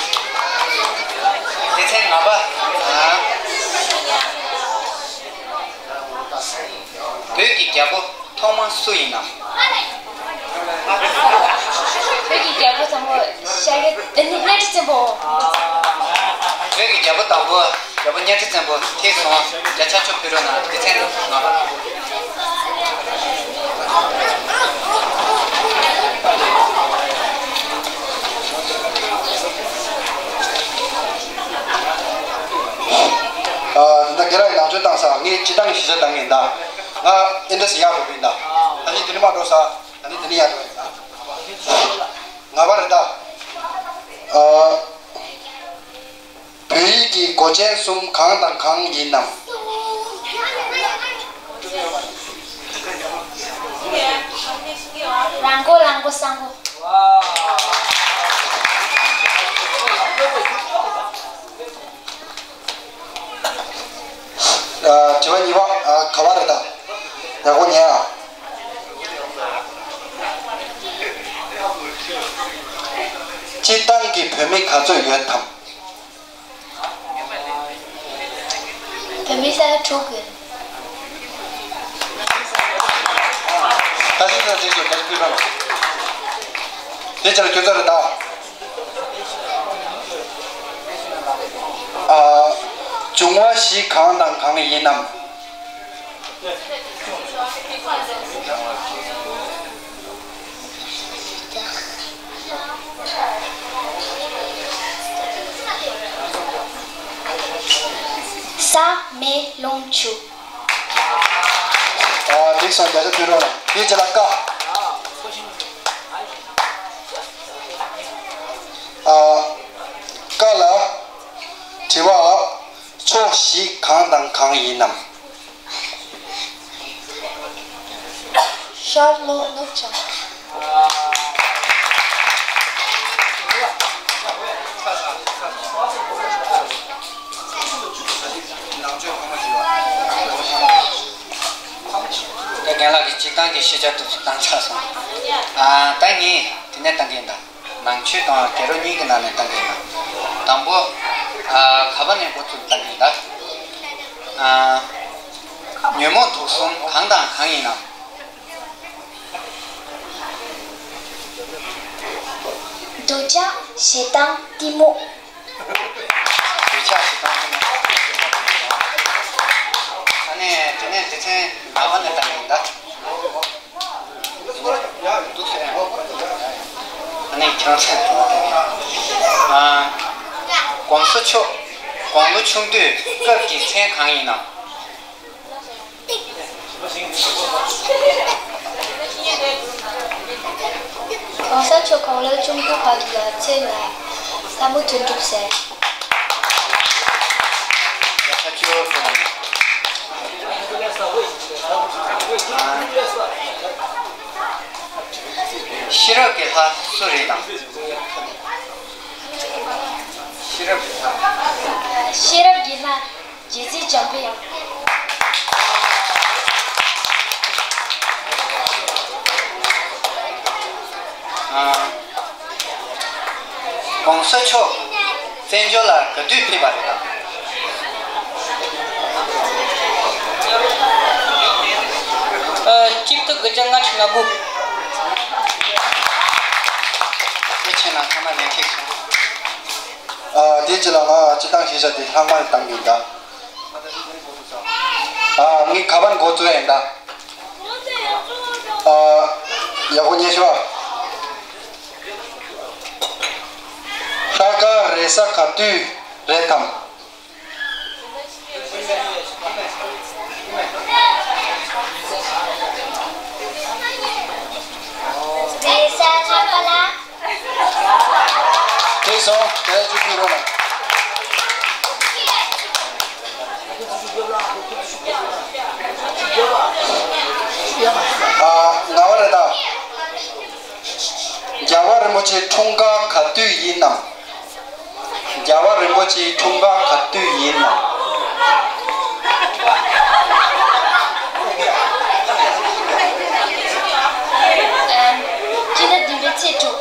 སྡེ་ཚན་ལྔ་པ། ཨ། བོད་ཀྱི་རྒྱལ་པོ་ཐོག་མ་སུ་ཡིན་ནམ། བོད་ཀྱི་རྒྱལ་པོ་དང་པོ་ཤཱཀྱ། ཨ་ནི་གཉའ་ཁྲི་བཙན་པོ། བོད་ཀྱི་རྒྱལ་པོ་དང་པོ་རྒྱལ་པོ་གཉའ་ཁྲི་བཙན་པོ། ཐིག་སོང་། བརྒྱ་ཆ་བཅུ་ཕུལ་རོགས་གནང་། སྡེ་ཚན་ལྔ་པ། ཨ། ད་ལྟ་རྒན་ལགས་ཀྱིས་ནང་ཆོས་བཏང་ས། ངས་སྤྱིར་བཏང་གི་གཞི་རྩ་བཏང་གི་ཡིན་ད། ང་ཨེ་འདྲ་ཞིག་ཡག་པོ་ཡིན་ད། ད་ནི་དེ་ནི་མ་འགྲོ་ས། ད་ནི་དེ་ནི་ཡག་པོ་ཡིན་ད། ང་པ་རེད་ད། ཨ། བོད་ཡིག་གི་མགོ་ཅན་གསུམ་གང་དང་གང་ཡིན་ནམ། རང་མགོ་ལང་མགོ་སང་མགོ། ཨ། དྲི་བ་གཉིས་པ། ཨ། ག་པ་རེད་ད། ཡག་པོ་ཉན་ཨ། སྤྱིར་བཏང་གི་བོད་མི་ག་ཚོད་ཡོད་དམ། བོད་མི་ས་ཡ་དྲུག་ཡོད། ད་ཤི་ས་ཅིག་སོ་ནས་ཕུལ་རོགས། དེ་ཕྱིར་ཁྱོད་ཚོ་རེད་ད། ཨ། འབྱུང་བ་བཞི་གང་དང་གང་ཡིན་ནམ། ས་མེ་རླུང་ཆུ། ཨ། འགྲིག་སོང་། བརྒྱ་ཆ་ཕུལ་རོགས་གནང་། དེའི་རྗེས་ལ་ཀ། ཨ། ཀ་ལ་དྲི་བ། ཕྱོགས་བཞི་གང་དང་གང་ཡིན་ནམ། ཤར་ལྷོ་ནུབ་བྱང་། ད་རྒན་ལགས་ཀྱིས་སྤྱིར་བཏང་གི་ཤེས་བྱ་དེ་ཚོ་བཏང་ཚར་སོང་། ཨ། ད་ངས་དེ་ནས་བཏང་གི་ཡིན་ད། ནང་ཆོས་དང་རྒྱལ་རབས་གཉིས་ཀྱི་ནང་ནས་བཏང་གི་ཡིན་ད། དང་པོ། ཨ། ག་པ་ནས་འགོ་བཙུགས་བཏང་གི་ཡིན་ད། ཨ། ཉོན་མོངས་དུག་གསུམ་གང་དང་གང་ཡིན་ནམ། འདོད་ཆགས་ཞེ་སྡང་གཏི་མུག་འདོད་ཆགས་ཞེ་སྡང་གཏི་མུག་ཨ་ནི་དེ་ སྡེ་ཚན་ལྔ་པ་ནས་བཏང་ཡིན་ད། འདུག་ཟེར་ཡང་། ཨ་ནི་ཁྱེད་རང་ཚོས་དེ་ནས། ཨ། ༸གོང་ས་མཆོག་དགུང་ལོ་ཆུང་དུས་སྐབས་ཀྱི་མཚན་གང་ཡིན་ནམ། ༸གོང་ས་མཆོག་དགུང་ལོ་ཆུང་དུས་བར་དུ་ལ་མཚན་ལ་ལྷ་མོ་དོན་གྲུབ་ཟེར། ཤེས་རབ་ཀྱི་ལྷ་སུ་རེད་དམ། ཤེས་རབ་ཀྱི་ལྷ། ཤེས་རབ་ཀྱི་ལྷ། རྗེ་བཙུན་འཇམ་དཔལ། ཨ། ༸གོང་ས་མཆོག་བཙན་བྱོལ་ལ་ག་དུས་ཕེབས་པ་རེད་དམ། ཨ། གཅིག་སྟོང་དགུ་བརྒྱ་ལྔ་བཅུ་ང་དགུ། དེ་ཕྱིན་ན་ཚང་མ་ལན་ཐེག་སོང་། ཨ། དེ་རྗེས་ལ་ང་སྤྱི་བཏང་ཤེས་བྱ་དེ་ལྷག་མ་བཏང་གི་ཡིན་ད། ཨ། ངས་ག་པར་འགོ་བཙུགས་ཡིན་ད། ཨ། ཡག་པོ་ཉན་ཤོག་ཨ། ལྷག་དཀར་རེད་ས་ག་དུས་རེད་དམ། རེད་ས་ལྷག་པ་ལ། ཐེག་སོང་། དེ་ཚོ་ཕུལ་རོགས་གནང་། ཨ། ང་བ་རེད་ད། རྒྱལ་བ་རིན་པོ་ཆེའི་འཁྲུངས་སྐར་ག་དུས་ཡིན་ནམ། རྒྱལ་བ་རིན་པོ་ཆེའི་འཁྲུངས་སྐར་ག་དུས་ཡིན་ནམ། ཨ། སྤྱི་ཟླ་བདུན་པའི་ཚེས་དྲུག་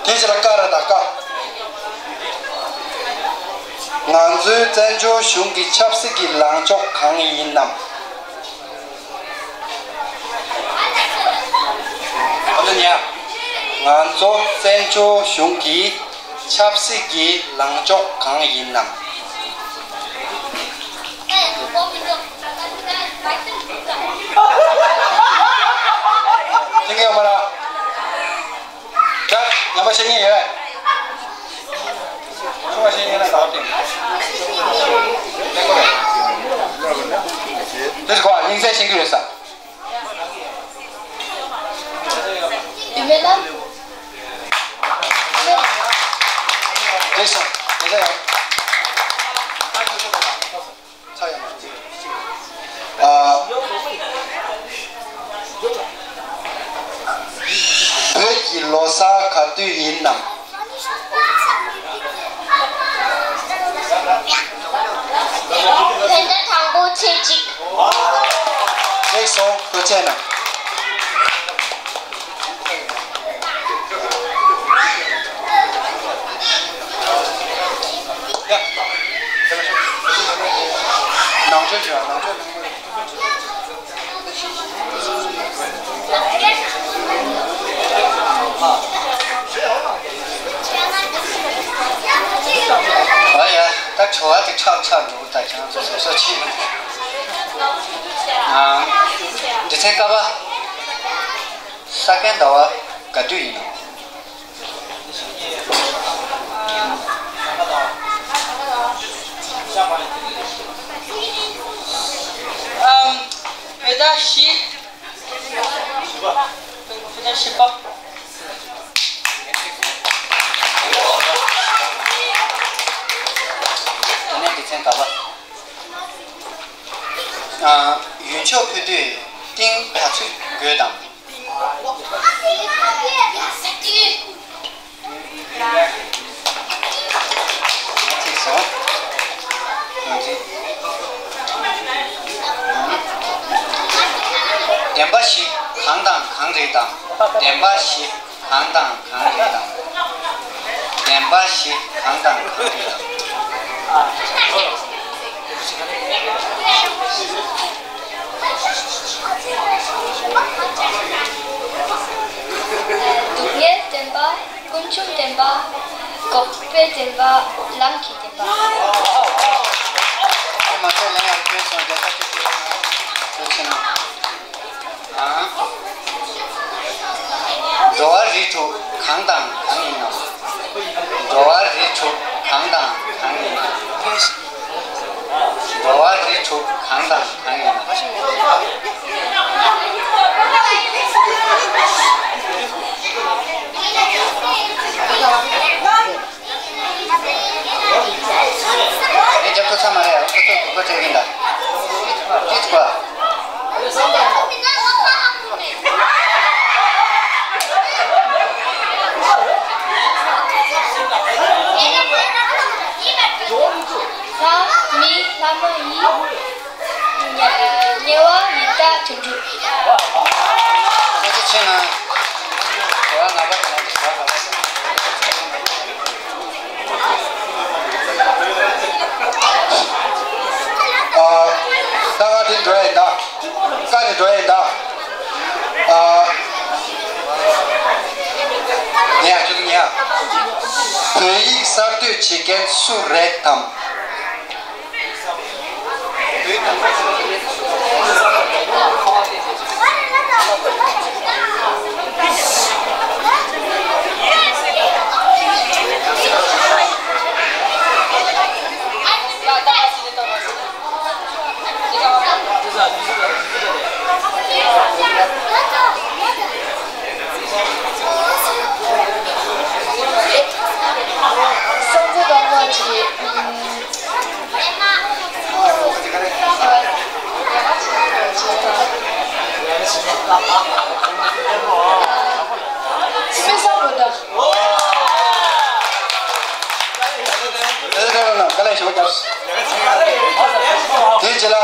དེ་ཕྱིར་ཀ་ར་དང་ཀ། ང་ཚོའི་བཙན་བྱོལ་གཞུང་གི་ཆབ་སྲིད་ཀྱི་ལངས་ཕྱོགས་གང་ཡིན་ནམ། ཨ་ནི་ཡ། ང་ཚོ་བཙན་བྱོལ་གཞུང་གི་ཆབ་སྲིད་ཀྱི་ལངས་ཕྱོགས་གང་ཡིན་ནམ། ཤེས་ཀྱི་ཡོད་མ་རེད། ད་ཉམས་པ་བཤད་མཁན་ཡོད། ཆུང་བ་བཤད་མཁན་ན་ཟླ་བ་སྟེང་། དེ་ཚོ་གོ་བ་ཉིན་མཚན་ཤེས་ཀྱི་ཡོད་ས། ཡོད་མེད་ལ། རེད་སོང་། རེད་ས་ཡོད། ཚ་ཡང་མ་བརྩིས། ཨ། བོད་ཀྱི་ལོ་གསར་ག་དུས་ཡིན་ནམ། བོད་ཟླ་དང་པོ་ཚེས་གཅིག་ལེགས་སོ། ཐུགས་རྗེ་གནང་། ནང་ཆོས་བྱོས། ནང་ཆོས་གནང་དགོས། ཨ་ཡ། ད་བྲོ་བ་དེ་ཁྲག་ཆགས་འགྲོ་གི། ད་ཁྱེད་རང་ཚོ་སོ་སོ་ཕྱིན། ཨ། སྡེ་ཚན་ཀ་པ། ས་གན་ཟླ་བ་ག་དུས་ཡིན་ནམ། ཨམ། བོད་ཟླ་བཞི། བོད་ཟླ་བཞི་པ། དེ་ནས་སྡེ་ཚན་ཀ་པ། ཨ། ཡུལ་ཕྱོགས་འཕུར་དུས་ཏིང་ག་ཚོད་དགོས་དམ། ཐིག་སོང་། བདེན་པ་བཞི་གང་དང་གང་རེད་དམ། བདེན་པ་བཞི། གང་དང་གང་རེད་དམ། བདེན་པ་བཞི་གང་དང་གང་རེད་དམ། སྡུག་བསྔལ་བདེན་པ། ཀུན་འབྱུང་བདེན་པ། འགོག་པའི་བདེན་པ། ལམ་གྱི་བདེན་པ། ཨ་མ་ཚོ་ལན་ཡང་སྐྱོན་སོང་། རྒྱལ་ས་ཁྱེད་ཚོ་ཁྱེད་ཆེ་ན། ཨ། འགྲོ་བ་རིགས་དྲུག་གང་དང་གང་ཡིན་ནམ། འགྲོ་བ་རིགས་དྲུག་གང་དང་གང་ཡིན་ནམ། འགྲོ་བ་རིགས་དྲུག་གང་དང་གང་ཡིན་ནམ། ཨེ་རྒྱབ་ཐོ་ཚ་མ་རེད། ཨོ་ཁོ་ཚོ་གོ་ཁ་ཁྲལ་གིན་ད། ཅི་ཚོ། ལྷ་མི་ལྷ་མ་ཡིན། ཉེ་བ་ཡི་དྭགས་དོན་གྲུབ། ཁྱེད་ཚོ་ཕྱིན་ན། གོ་བ་ང་པ་དང་ང་ཚོ་གོ་བ་ག་པ་དང་། ཨ། ད་ང་དེ་འགྲོ་ཡིན་ད། ཀ་ནས་འགྲོ་ཡིན་ད། ཨ། ཉེ་ཡ་ཁྱོད་ཉེ་ཡ། བོད་ཡིག་གསར་གཏོད་བྱེད་མཁན་སུ་རེད་དམ། སངས་རྒྱས་དང་མ་གྱི། དེ་རྗེས་ལ།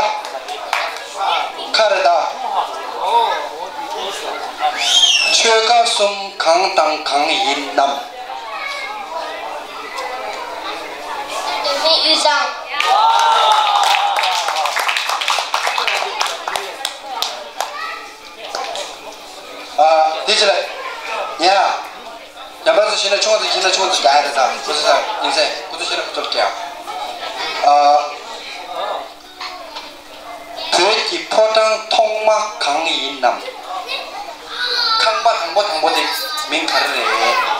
ཁ་རེ་ད། ཆོལ་ཁ་གསུམ་གང་དང་གང་ཡིན་ནམ། དབུས་གཙང་། ཨ། དེ་ཅི་ལ། ཡ། རྒྱ་མ་ཚོ་ཤེས་ན་ཆུང་ཚོ་ཤེས་ན་ཆུང་ཚོ་རྒྱ་ཡ་རེད་ད། ཁོ་ཚོ་ས་ཡིན་ཚེ་ཁོ་ཚོ་ཤེས་ན་ཁོ་ཚོ་རྒྱ། ཨ། བོད་ཀྱི་ཕོ་བྲང་ཐོག་མ་གང་ཡིན་ནམ། ཁང་པ་དང་པོ་དང་པོ་དེ་མིང་ག་རེ་རེད།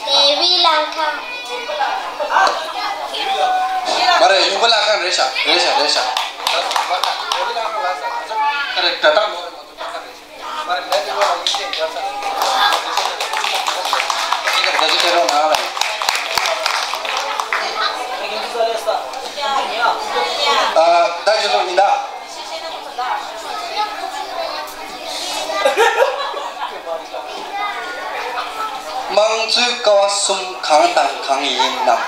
དེ་བི་ལང་ཁང་། མ་རེད། ཡུམ་བུ་ལང་ཁང་རེད་ཤག་རེད་ཤག་རེད་ཤག་ཨ་རེད། ད་ལྟ་ལོ་རེད་མ་གཏོགས་ད་ལྟ་རེད། མ་རེད། ལན་དེ་ལོ་ལ་ཡིན་ཤེས་རྒྱབ་ས་རེད། ཁྱེད་ཀྱི་བརྡ་ཅིག་སྤྲད་རོགས་གནང་ལ་ཡིན། ཨ། ད་ཁྱེད་ཚོ་ཡིན་ད། དམངས་གཙོའི་ཀ་བ་གསུམ་གང་དང་གང་ཡིན་ནམ།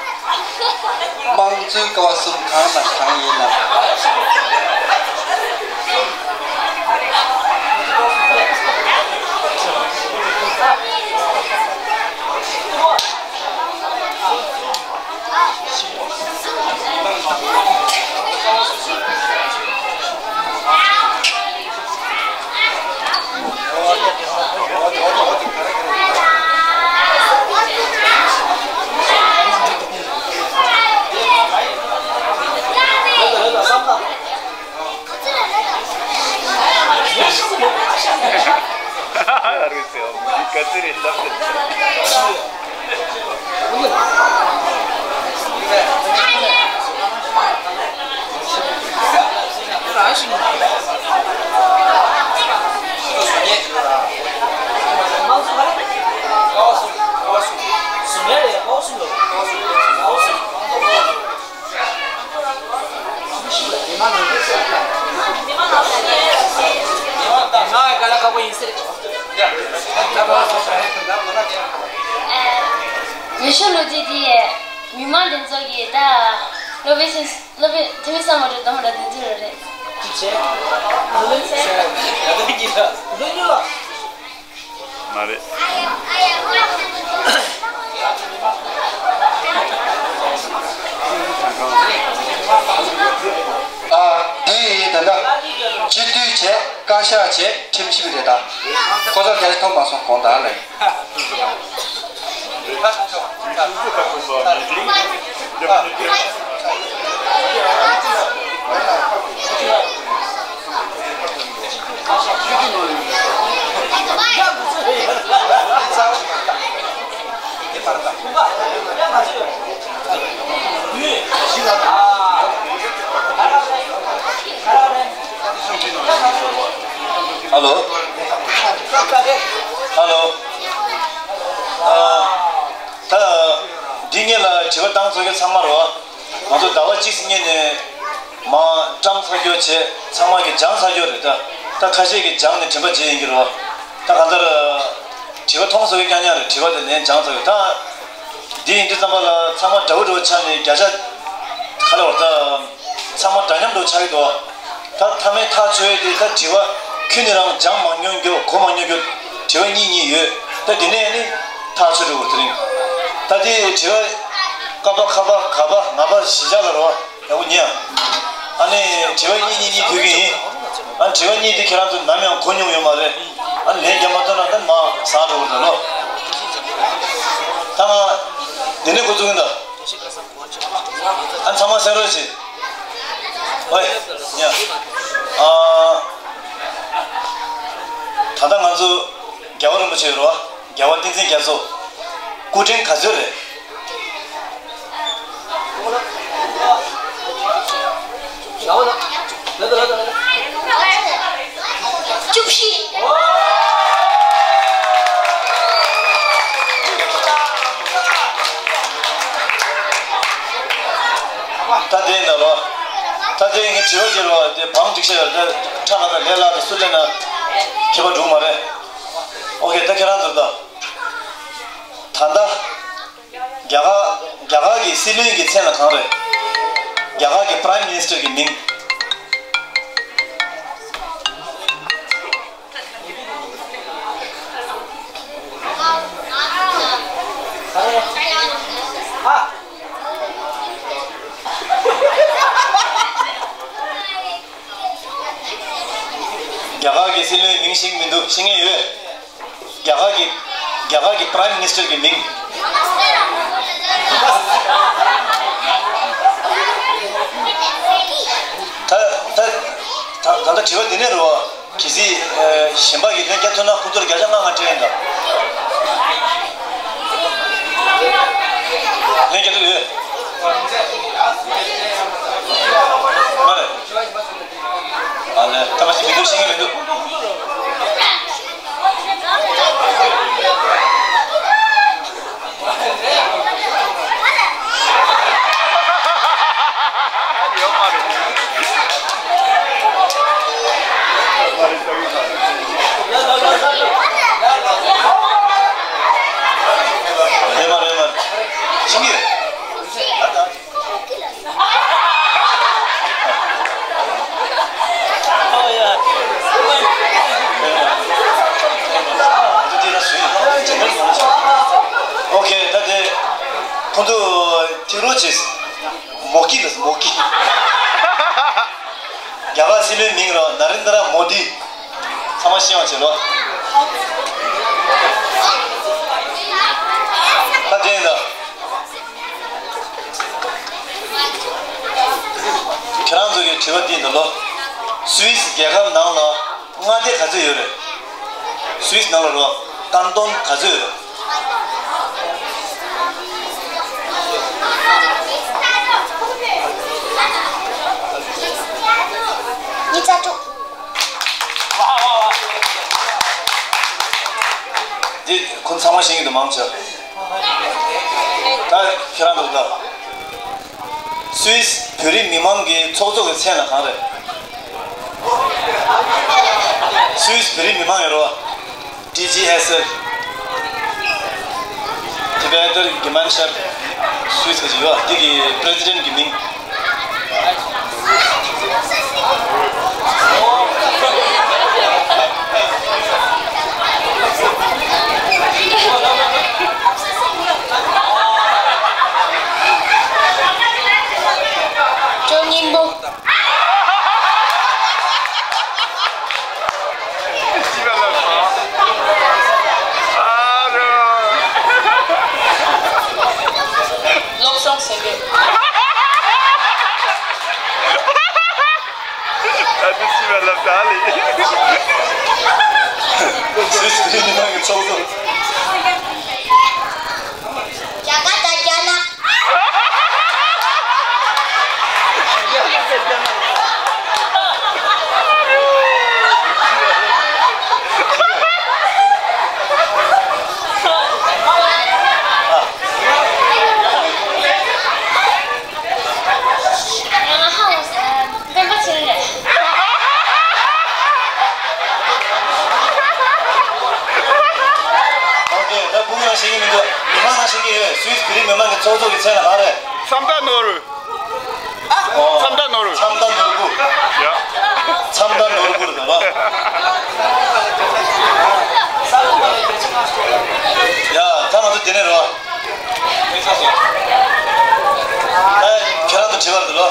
དམངས་གཙོའི་ཀ་བ་གསུམ་གང་དང་གང་ཡིན་ནམ། ང་ཡི་དཀའ་ལས་ཁག་པོ་ཡིན་ཟེར། ལས་ཤོར་ལོ་རྒྱུས་དེ་མི་མང་འདི་ཚོ་གིས་ད་སློབ་དཔོན་ཆེན་སློབ་དཔོན་ཐོན་མི་སམ་བྷོ་ཊ་དམ་བྷོ་ཊ་འདི་ཚོ་རེད། མ་རེད། ད། སྤྱི་འཐུས་བྱས། བཀའ་ཤག་བྱས། ཁྲིམས་ཞིབ་རེད་ད། ཁོ་ཚོ་སྐད་ཆ་ཐོན་མ་སོང་གོང་ད་ལ། ཨ་ལོ། ཨ་ལོ། ཨ། ད། འདི་སྔོན་ལ་དྲི་བ་བཏང་ཚར་རྒྱུ་ཚང་མ་རེད་བ། ང་ཚོ་ཟླ་བ་གཅིག་སྔོན་ནས་མར་བཀྲམ་ཚར་རྒྱུ་བྱས། ཚང་མ་གིས་སྦྱངས་ཚར་རྒྱུ་རེད་ད། ད་ཁ་ཤས་ཀྱིས་སྦྱངས་ནས་དྲན་པ་བརྗེད་ཡིན་གྱི་རེད་བ། ད་གང་ལྟར། དྲི་བ་མཐོང་ཚར་རྒྱུ་རྐྱང་རྐྱང་རེད། དྲི་བ་དེ་ལན་སྦྱངས་ཚར་རྒྱུ་ད། འདི་ཡིན་དུས་ཙམ་པ་ལ་ཚང་མ་འདྲ་བོ་འདྲ་བོ་ཆགས་ནས་བརྒྱ་ཆ། ག་རེ་བ་ད། ཚང་མ་འདྲ་མཉམ་འདྲ་བོ་ཆགས་ཀྱི་འདུག་ད་མཐའ་མའི་ཐག་ཆོད་ཡས་དེ་ད་དྲི་བ་ཁྱོན་ནས་རང་སྦྱངས་མ་མྱོང་རྒྱུ་གོ་མ་མྱོང་རྒྱུ་དྲི་བ་གཉིས་གཉིས་ཡོད། ད་དེ་ནས་ནི་ཐག་ཆོད་འགྲོ་དགོས་དེ་རིང་། ད་དེ་དྲི་བ་ཀ་པ་ཁ་པ་ག་པ་ང་པ་བཞི་ཆ་ལ་རོ་ཡག་པོ་ཉན། ཨ་ནི་དྲི་བ་གཉིས་གཉིས་གཉིས་ཕུལ་གི་ཡིན། ཨ་ནི་དྲི་བ་གཉིས་དེ་ཁྱེད་རང་ཚོ་ནམ་ཡང་གོ་མྱོང་ཡོད་མ་རེད། ཨ་ནི་ལན་རྒྱག་མ་ཐུབ་ན་ད་མར་ཟག་འགྲོ་གི་འདུག་ལོ། ད་ང་དེ་ནས་འགོ་བཙུགས་ཡིན་ད། ཨ་ཚང་མ་གསན་རོགས་བྱེད། ཨོའི། ཡ། ཨ། ད་ལྟ་ང་ཚོ་རྒྱལ་བ་རིན་པོ་ཆེ་ཡོད་རེད་བ། རྒྱལ་བ་བསྟན་འཛིན་རྒྱ་མཚོ། སྐུ་ཕྲེང་ག་ཚོད་རེད། བཅུ་བཞི། ད་དེ་འདྲ་རོ། ད་དེ་ངས་དྲི་བ་དྲིས་རོགས། དེ་བང་སྒྲིག་ཤག་ཡོད། ད་ཁྲ་ལ་ད་ལས་སླ་ད་སུ་ལས་ན་ཁྱད་པར་འགྲོ་གི་མ་རེད། ཨོ་ཁེ། ད་ཁྱེད་རང་ཚོར་ད། ད་ལྟ། རྒྱ་གར། རྒྱ་གར་གྱི་སྲིད་བློན་གྱི་མཚན་ལ་གང་རེད། རྒྱ་གར་གྱི་Prime Minister གྱི་མིང་། རྒྱ་གར་གྱི་སྲིད་བློན་མིང་ཤེས་ཀྱི་མི་འདུག་ཤེས་ངེས་ཡོད། རྒྱ་གར་གྱི། རྒྱ་གར་གྱི་Prime Minister གྱི་མིང་། ད་ད་ད་ད་ལྟ་དྲི་བ་འདི་ནས་རེད་བ། གལ་སྲིད་གཞན་པ་གིས་ལན་རྒྱག་ཐུབ་ན་ཁོ་ཚོར་བརྒྱ་ཆ་ལྔ་ལྔ་སྤྲད་ཡིན་ད། ལན་རྒྱག་ཐུབ་ཡོད། མ་རེད། ཨ་ལས། ཐ་མ་ཞིག་མི་འདུག་ཤེས་ངེས་མི་འདུག་ཡོད་མ་རེད། ཡོད་མ་རེད། ཤེས་ངེས། ཨོ་ཁེ། ད་དེ་ཁོང་ཚོ་ཐིག་རོ་བྱེད། མོ་ཀི་ལ་མོ་ཀི། རྒྱ་གར་སྲིད་བློན་མིང་རོ་ན་རེན་དྲ་མོ་དི། ཚང་མ་ཤེས་པ་བྱེད་རོ། ད་དེ་ཡིན་ད། ཁྱེད་རང་ཚོ་གི་དྲི་བ་འདི་འདུག་ལོ། སུད་སི་རྒྱལ་ཁབ་ནང་ལ་མངའ་སྡེ་ག་ཚོད་ཡོད་རེད། སུད་སི་ནང་ལ་རོ་ཀན་ཏོན་ག་ཚོད་ཡོད་རེད། ཉི་ཤུ་རྩ་དྲུག་འདི་ཁོང་ཚང་མ་ཤེས་ཀྱི་འདུག་མང་ཆེ། ད་ཁྱེད་རང་ཚོ་ད། སུད་སི་བོད་རིགས་མི་མང་གི་ཚོགས་གཙོ་གི་མཚན་ལ་གང་རེད། སུད་སི་བོད་རིགས་མི་མང་ཡོད་རོ། ཊི་ཇི་ཨེསི་ཨེལ། Tibetan Gemeinschaft Swiss གི་ཡོད། འདི་གི་པི་རེ་སི་ཌེན་ཊི་གི་མིང་། ཅོ་སྙིང་པོ། ལབ་ད་ལི། སུད་སི་མི་མང་གི་ཚོགས་གཙོ། རྒྱ་གར་དང་རྒྱ་ནག་ང་ཧ་ལས་སྤེན་པ་ཚེ་རིང་རེད། ཨོ་ཀེ། ད་སྤུ་གུ་རང་ཤེས་ཀྱི་མི་འདུག་མི་མང་རང་ཤེས་ཀྱི་ཡོད། སུད་སི་བོད་རིགས་མི་མང་གི་ཚོགས་གཙོ་གི་མཚན་ལ་ག་རེ། བསམ་དགའ་ནོར་བུ། ཨོ། བསམ་དགའ་ནོར་བུ། བསམ་དགའ་ནོར་བུ། ཡ། བསམ་དགའ་ནོར་བུ་རེད་པ། ཡ། ད་ང་ཚོ་དེ་ནས་རོ། ད་ཁྱེད་རང་ཚོ་དྲི་བ་འདུག་ལོ།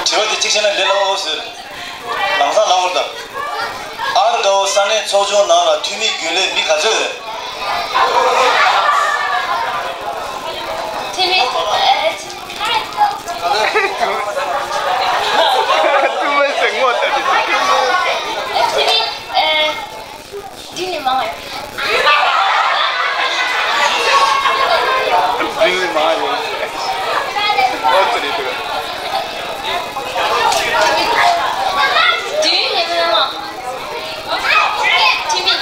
དྲི་བ་དེ་གཅིག་བྱས་ན་ལས་སླ་བོ་ཟེར། ལམ་སང་ལབ་དགོས་རེད་ད། ཨར་དགའ་བོ་ས་གནས་ཚོགས་ཆུང་ནང་ལ་འཐུས་མི་རྒྱུན་ལས་མི་ག་ཚོད་རེད། འཐུས་མི། ཨ། འཐུས་མི་ཟེར་ངོ་ཚ་དེ། འཐུས་མི། ཨ། འདི་ནི་མང་བ་རེད། འདི་ནི་མང་བ་རེད། ཨོ་ཙི་རེད་འདུག་འདི་ནི་མང་བ། འཐུས་མི།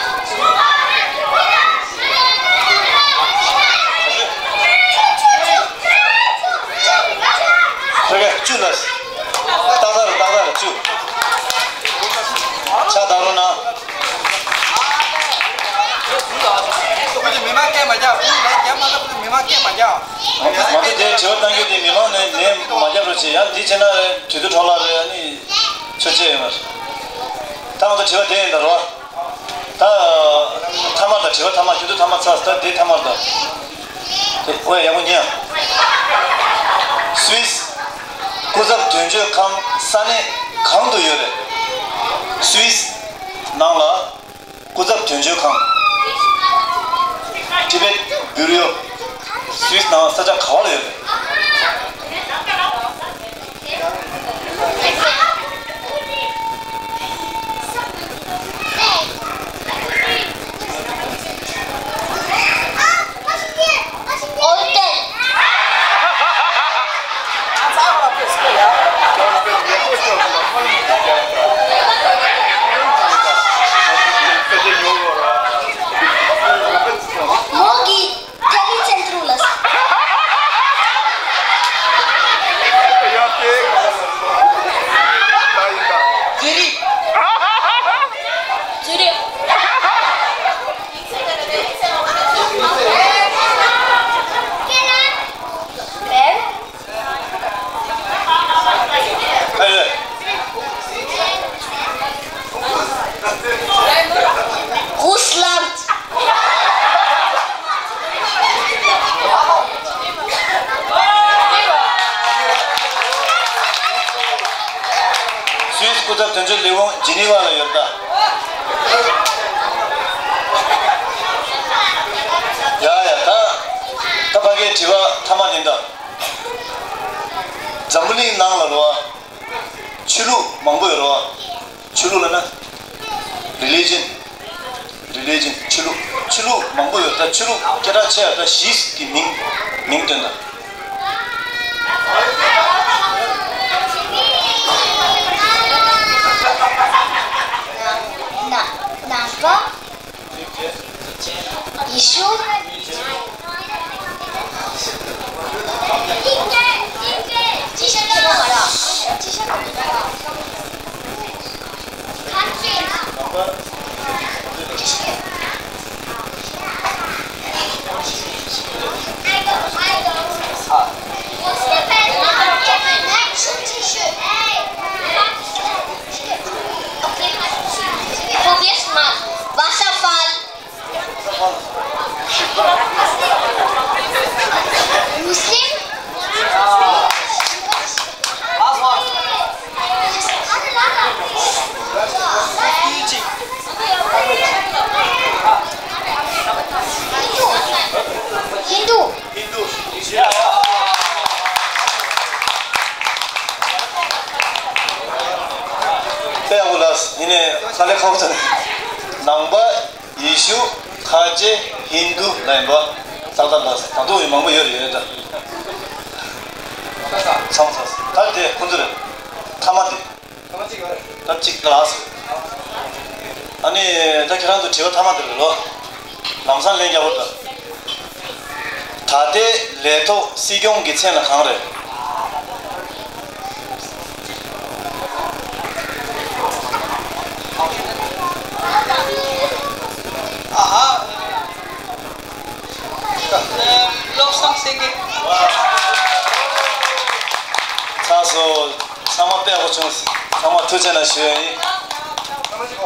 ཁྱོད་ཀྱིས་བཅུ་ལ། ཏག་ཏག་རེད། ཏག་ཏག་རེད། བཅུ། ཕྱག་བརྡབ་རོགས་གནང་། ཁོ་ཚོས་མི་མང་སྐད་མ་རྒྱག་ཁོ་ཚོས་ལན་རྒྱག་མ་ཐུབ། ཁོ་ཚོས་མི་མང་སྐད་མ་རྒྱག་ང་ཚོ་དེ་དྲི་བ་བཏང་རྒྱུ་དེ་མི་མང་ནས་ལན་མ་རྒྱབ་རོགས་བྱེད། ཡང་འདི་བྱས་ན་དུས་ཚོད་འཕྲོ་བརླག་རེད། ཨ་ནི་ཆོས་ཆེ་ཡོང་བ་རེད། ད་ང་ཚོ་དྲི་བ་དེ་ཡིན་ད་རོ། ད་ཐ་མར་ད། དྲི་བ་ཐ་མ། ཁྱོད་ཚོ་ཐ་མ་ཚར། ད་དེ་ཐ་མར་ད། དེ་ཨོ་ཡ། ཡག་པོ་ཉན། སུད་སི་སྐུ་ཚབ་དོན་གཅོད་ཁང་ས་གནས་གང་དུ་ཡོད་རེད། སུད་སི་ནང་ལ་སྐུ་ཚབ་དོན་གཅོད་ཁང་། Tibet Bureau། སུད་སི་ནང་ས་ཆ་ག་བ་ལ་ཡོད་རེད། མོ་གི་ཐ་ལི་ཚན་དྲུག་ལ། ཡང་དེ། ད་ཡིན་ད། ཛུ་རིག་ཛུ་རིག་ཨ་ཡོད། ཧུ་སི་ལན། སུད་སི་སྐུ་ཚབ་དོན་གཅོད་ལས་ཁུངས་ཇི་ནི་ཝ་ལ་ཡོད་ད། ཡ་ཡ། ད་ད་ཕ་གིའི་དྲི་བ་ཐ་མ་དེ་འདྲ། འཛམ་བུ་གླིང་ནང་ལ་རོ། ཆོས་ལུགས་མང་པོ་ཡོད་རེད་བ། ཆོས་ལུགས་ལབ་ན། religion། religion། ཆོས་ལུགས། ཆོས་ལུགས་མང་པོ་ཡོད། ད་ཆོས་ལུགས་སྐད་གྲགས་ཆེ་བ་ད་བཞི་གི་མིང་། མིང་བཏོན་དང་། ན་ནང་པ། ཡེ་ཤུ། Wasserfall. ཁ་ལས་ཁོག་ཚ། ནང་པ། ཡེ་ཤུ། ཁ་ཆེ། ཧིན་དུ་ལ་ཡིན་པ། ཏག་ཏག་ལགས། ད་དུང་ཡང་མང་པོ་ཡོད་རེད། ཡོད་ད། ཚང་མ་ཚང་། ད་དེ་ཁོང་ཚོ་རེད། ཐ་མ་དེ། ད་གཅིག་ལགས། ཨ་ནི་ད་ཁྱེད་རང་ཚོ་དྲི་བ་ཐ་མ་དེ་རེད་ལོ། ལམ་སང་ལན་རྒྱག་པ་ད། ད་ལྟའི་ལས་ཐོག་སྲིད་སྐྱོང་གི་མཚན་ལ་གང་རེད། ཨ་ཧ། བློ་བཟང་སེང་གེ། ཚར་སོང་། ཚང་མ་དཔེ་ཡག་པོ་བྱུང་། ཚང་མ་ཐུགས་རྗེ་གནང་ཞུ་ཡ་ཡིན། དམིགས་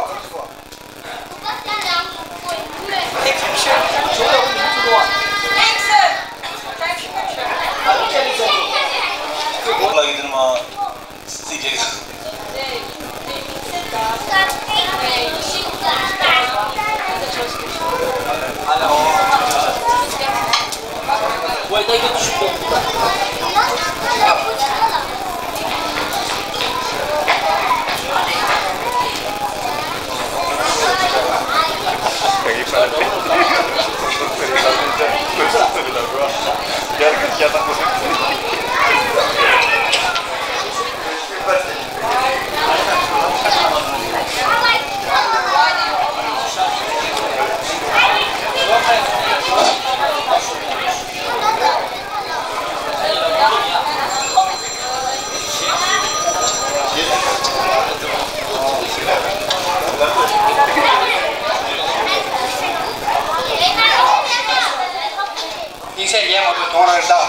བསལ་ཡན་མ་དུ་གཏོང་རོགས་གདའ།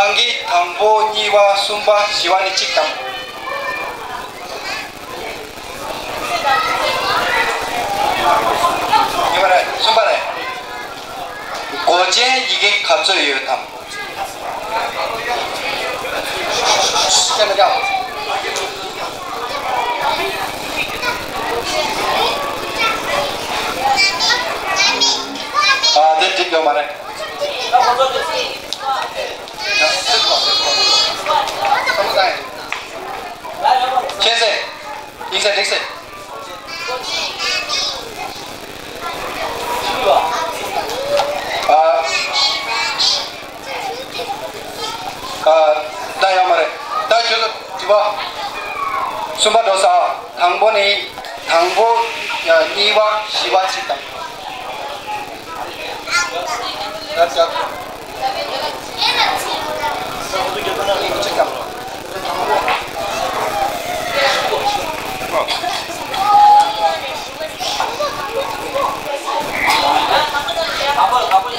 ཨང་ཀི་དང་པོ་གཉིས་པ་གསུམ་པ་བཞི་པ་ནི་གཅིག་དང་། གཉིས་པ་རེད། གསུམ་པ་རེད། མགོ་ཅན་ཡི་གེ་ག་ཚོད་ཡོད་དམ། ཨ་དེ་འགྲིག་ཡོད་མ་རེད། ཁྱེད་ཚེ། ཡིན་ས་འགྲིག་ཚེ། ཨ། ཨ། ད་ཡོད་མ་རེད། ད་ཁྱོད་ཚོ་དྲི་བ། གསུམ་པ་འགྲོ་ས། དང་པོ་ནི། དང་པོ། གཉིས་པ། བཞི་པ་གཅིག་དང་།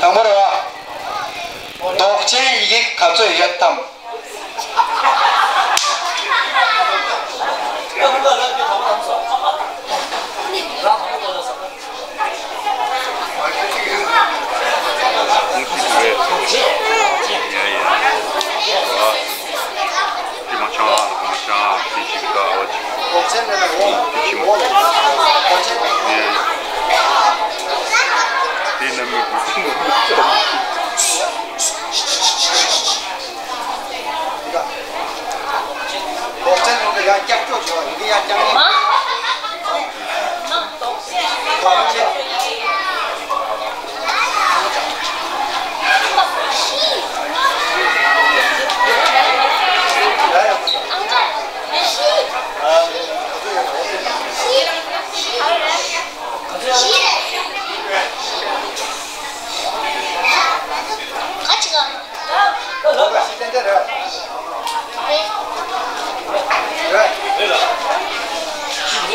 དང་པོ་རེད་བ། འདོགས་ཅན་ཡི་གེ་ག་ཚོད་ཡོད་དམ།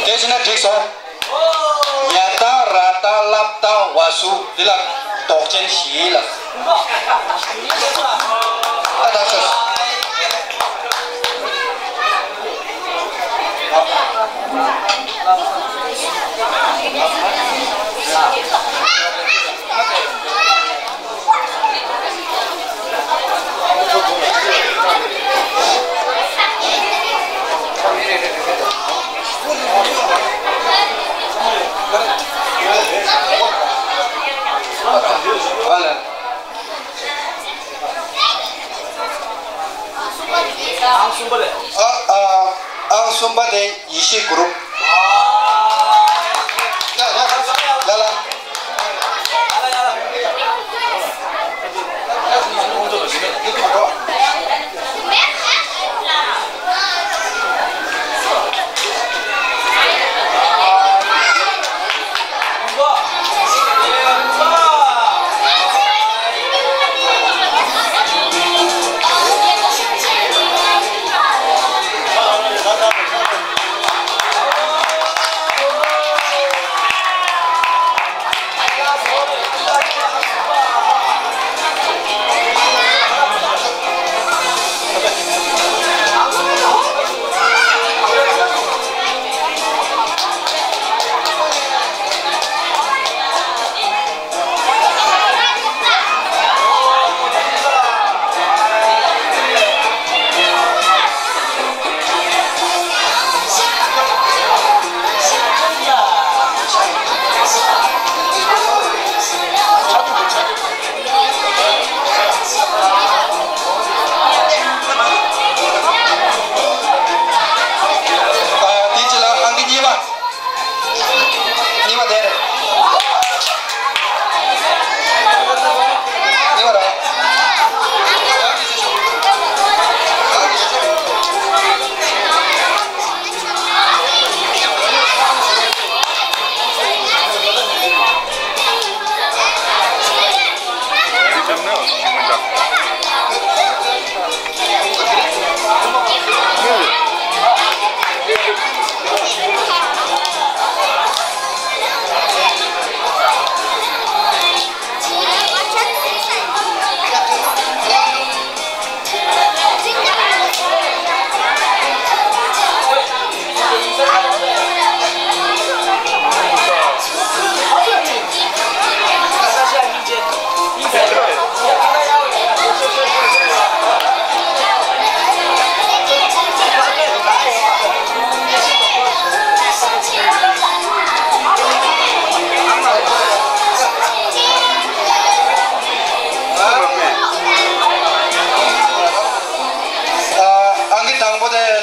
དེ་བྱས་ན་འགྲིག་སོང་། ཡ་ཏ་ར་ཏ་ལ་པ་ཏ་ཝ་སུ་འདི་ལ་འདོགས་ཅན་བཞི་ལ། ཨ་ད་ཤོད། ཨང་གསུམ་པ་དེ་ཡེ་ཤེས་གུ་རུབ།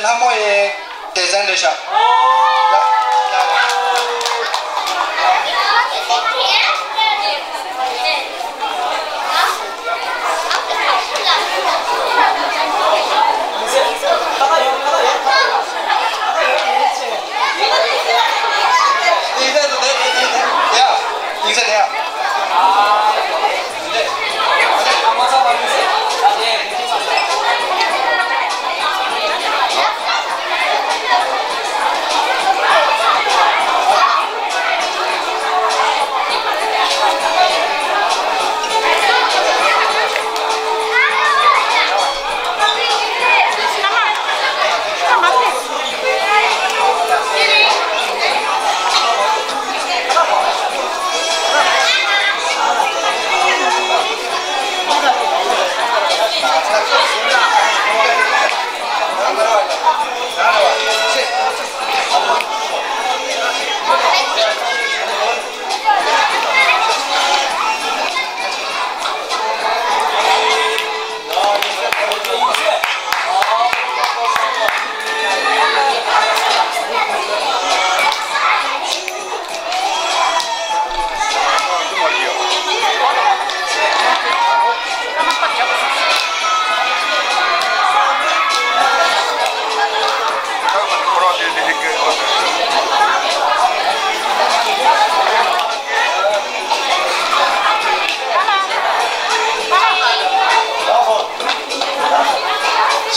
ལྷ་མོ་ཡི་སྡེ་ཚན་རེད་ཤག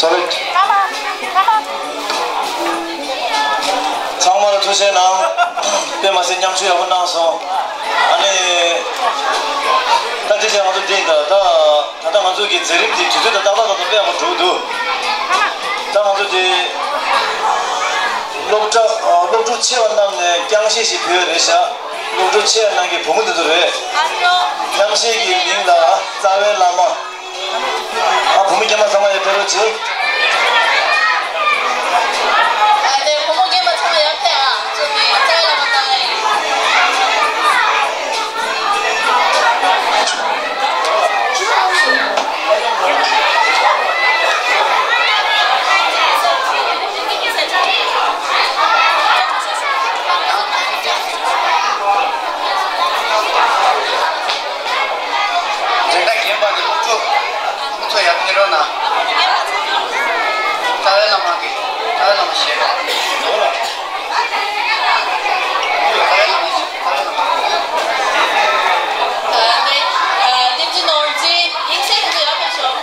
Sorry. ཚང་མ་ལ་ཐུགས་རྗེ་གནང་། དཔེ་མ་སྲིད་མཉམ་ཞུགས་ཡག་པོ་གནང་སོང་། ཨ་ནི། ད་དེ་བྱས་ང་ཚོ་འདི་ད་ད་ད་ལྟ་ང་ཚོ་གི་མཛད་རིམ་འདི་དུས་ཚོད་དང་ཏག་ཏག་ཏག་ཏག་དཔེ་ཡག་པོ་འགྲོ་གི་འདུག་ད་ང་ཚོ་འདི་སློབ་གྲྭ་སློབ་ཕྲུག་ཆེ་བ་རྣམས་ནས་རྐྱང་བཤད་ཞིག་ཕུལ་ཡ་རེད་ཤག་སློབ་ཕྲུག་ཆེ་བ་རྣམས་ཀྱི་བུ་མོ་འདི་ཚོ་རེད། རྣམ་ཤེས་ཀྱི་མིང་ལ་རྩ་བའི་བླ་མ། ཨ་བུ་མོ་རྒན་མ་ཚང་མ་ཡར་ཕེབས་རོགས་བྱེད། ཨ་དེ་བུ་མོ་རྒན་མ་ཚང་མ་ཡར་ཕེབས་ཨ། ཚོ་ནི་རྩ་བའི་བླ་མ་བཏང་ཡ་ཡིན། འཛིན་གྲྭ་རྒན་པ་དེ་ཁོ་ཚོ་ཁོ་ཚོ་ཡར་ཕེབས་རོགས་གནང་། རྩ་བའི་བླ་མ་གི་རྩ་བའི་བླ་མ་ཞེས་པ། རྩ་བའི་བླ་མ་ཞེས་པ། རྩ་བའི་བླ་མ། ཨ་ནི་ཨ་བསྟན་འཛིན་ནོར་འཛིན་དབྱིངས་གསལ་ཁོ་ཚོ་ཡར་ཕེབས་སོང་།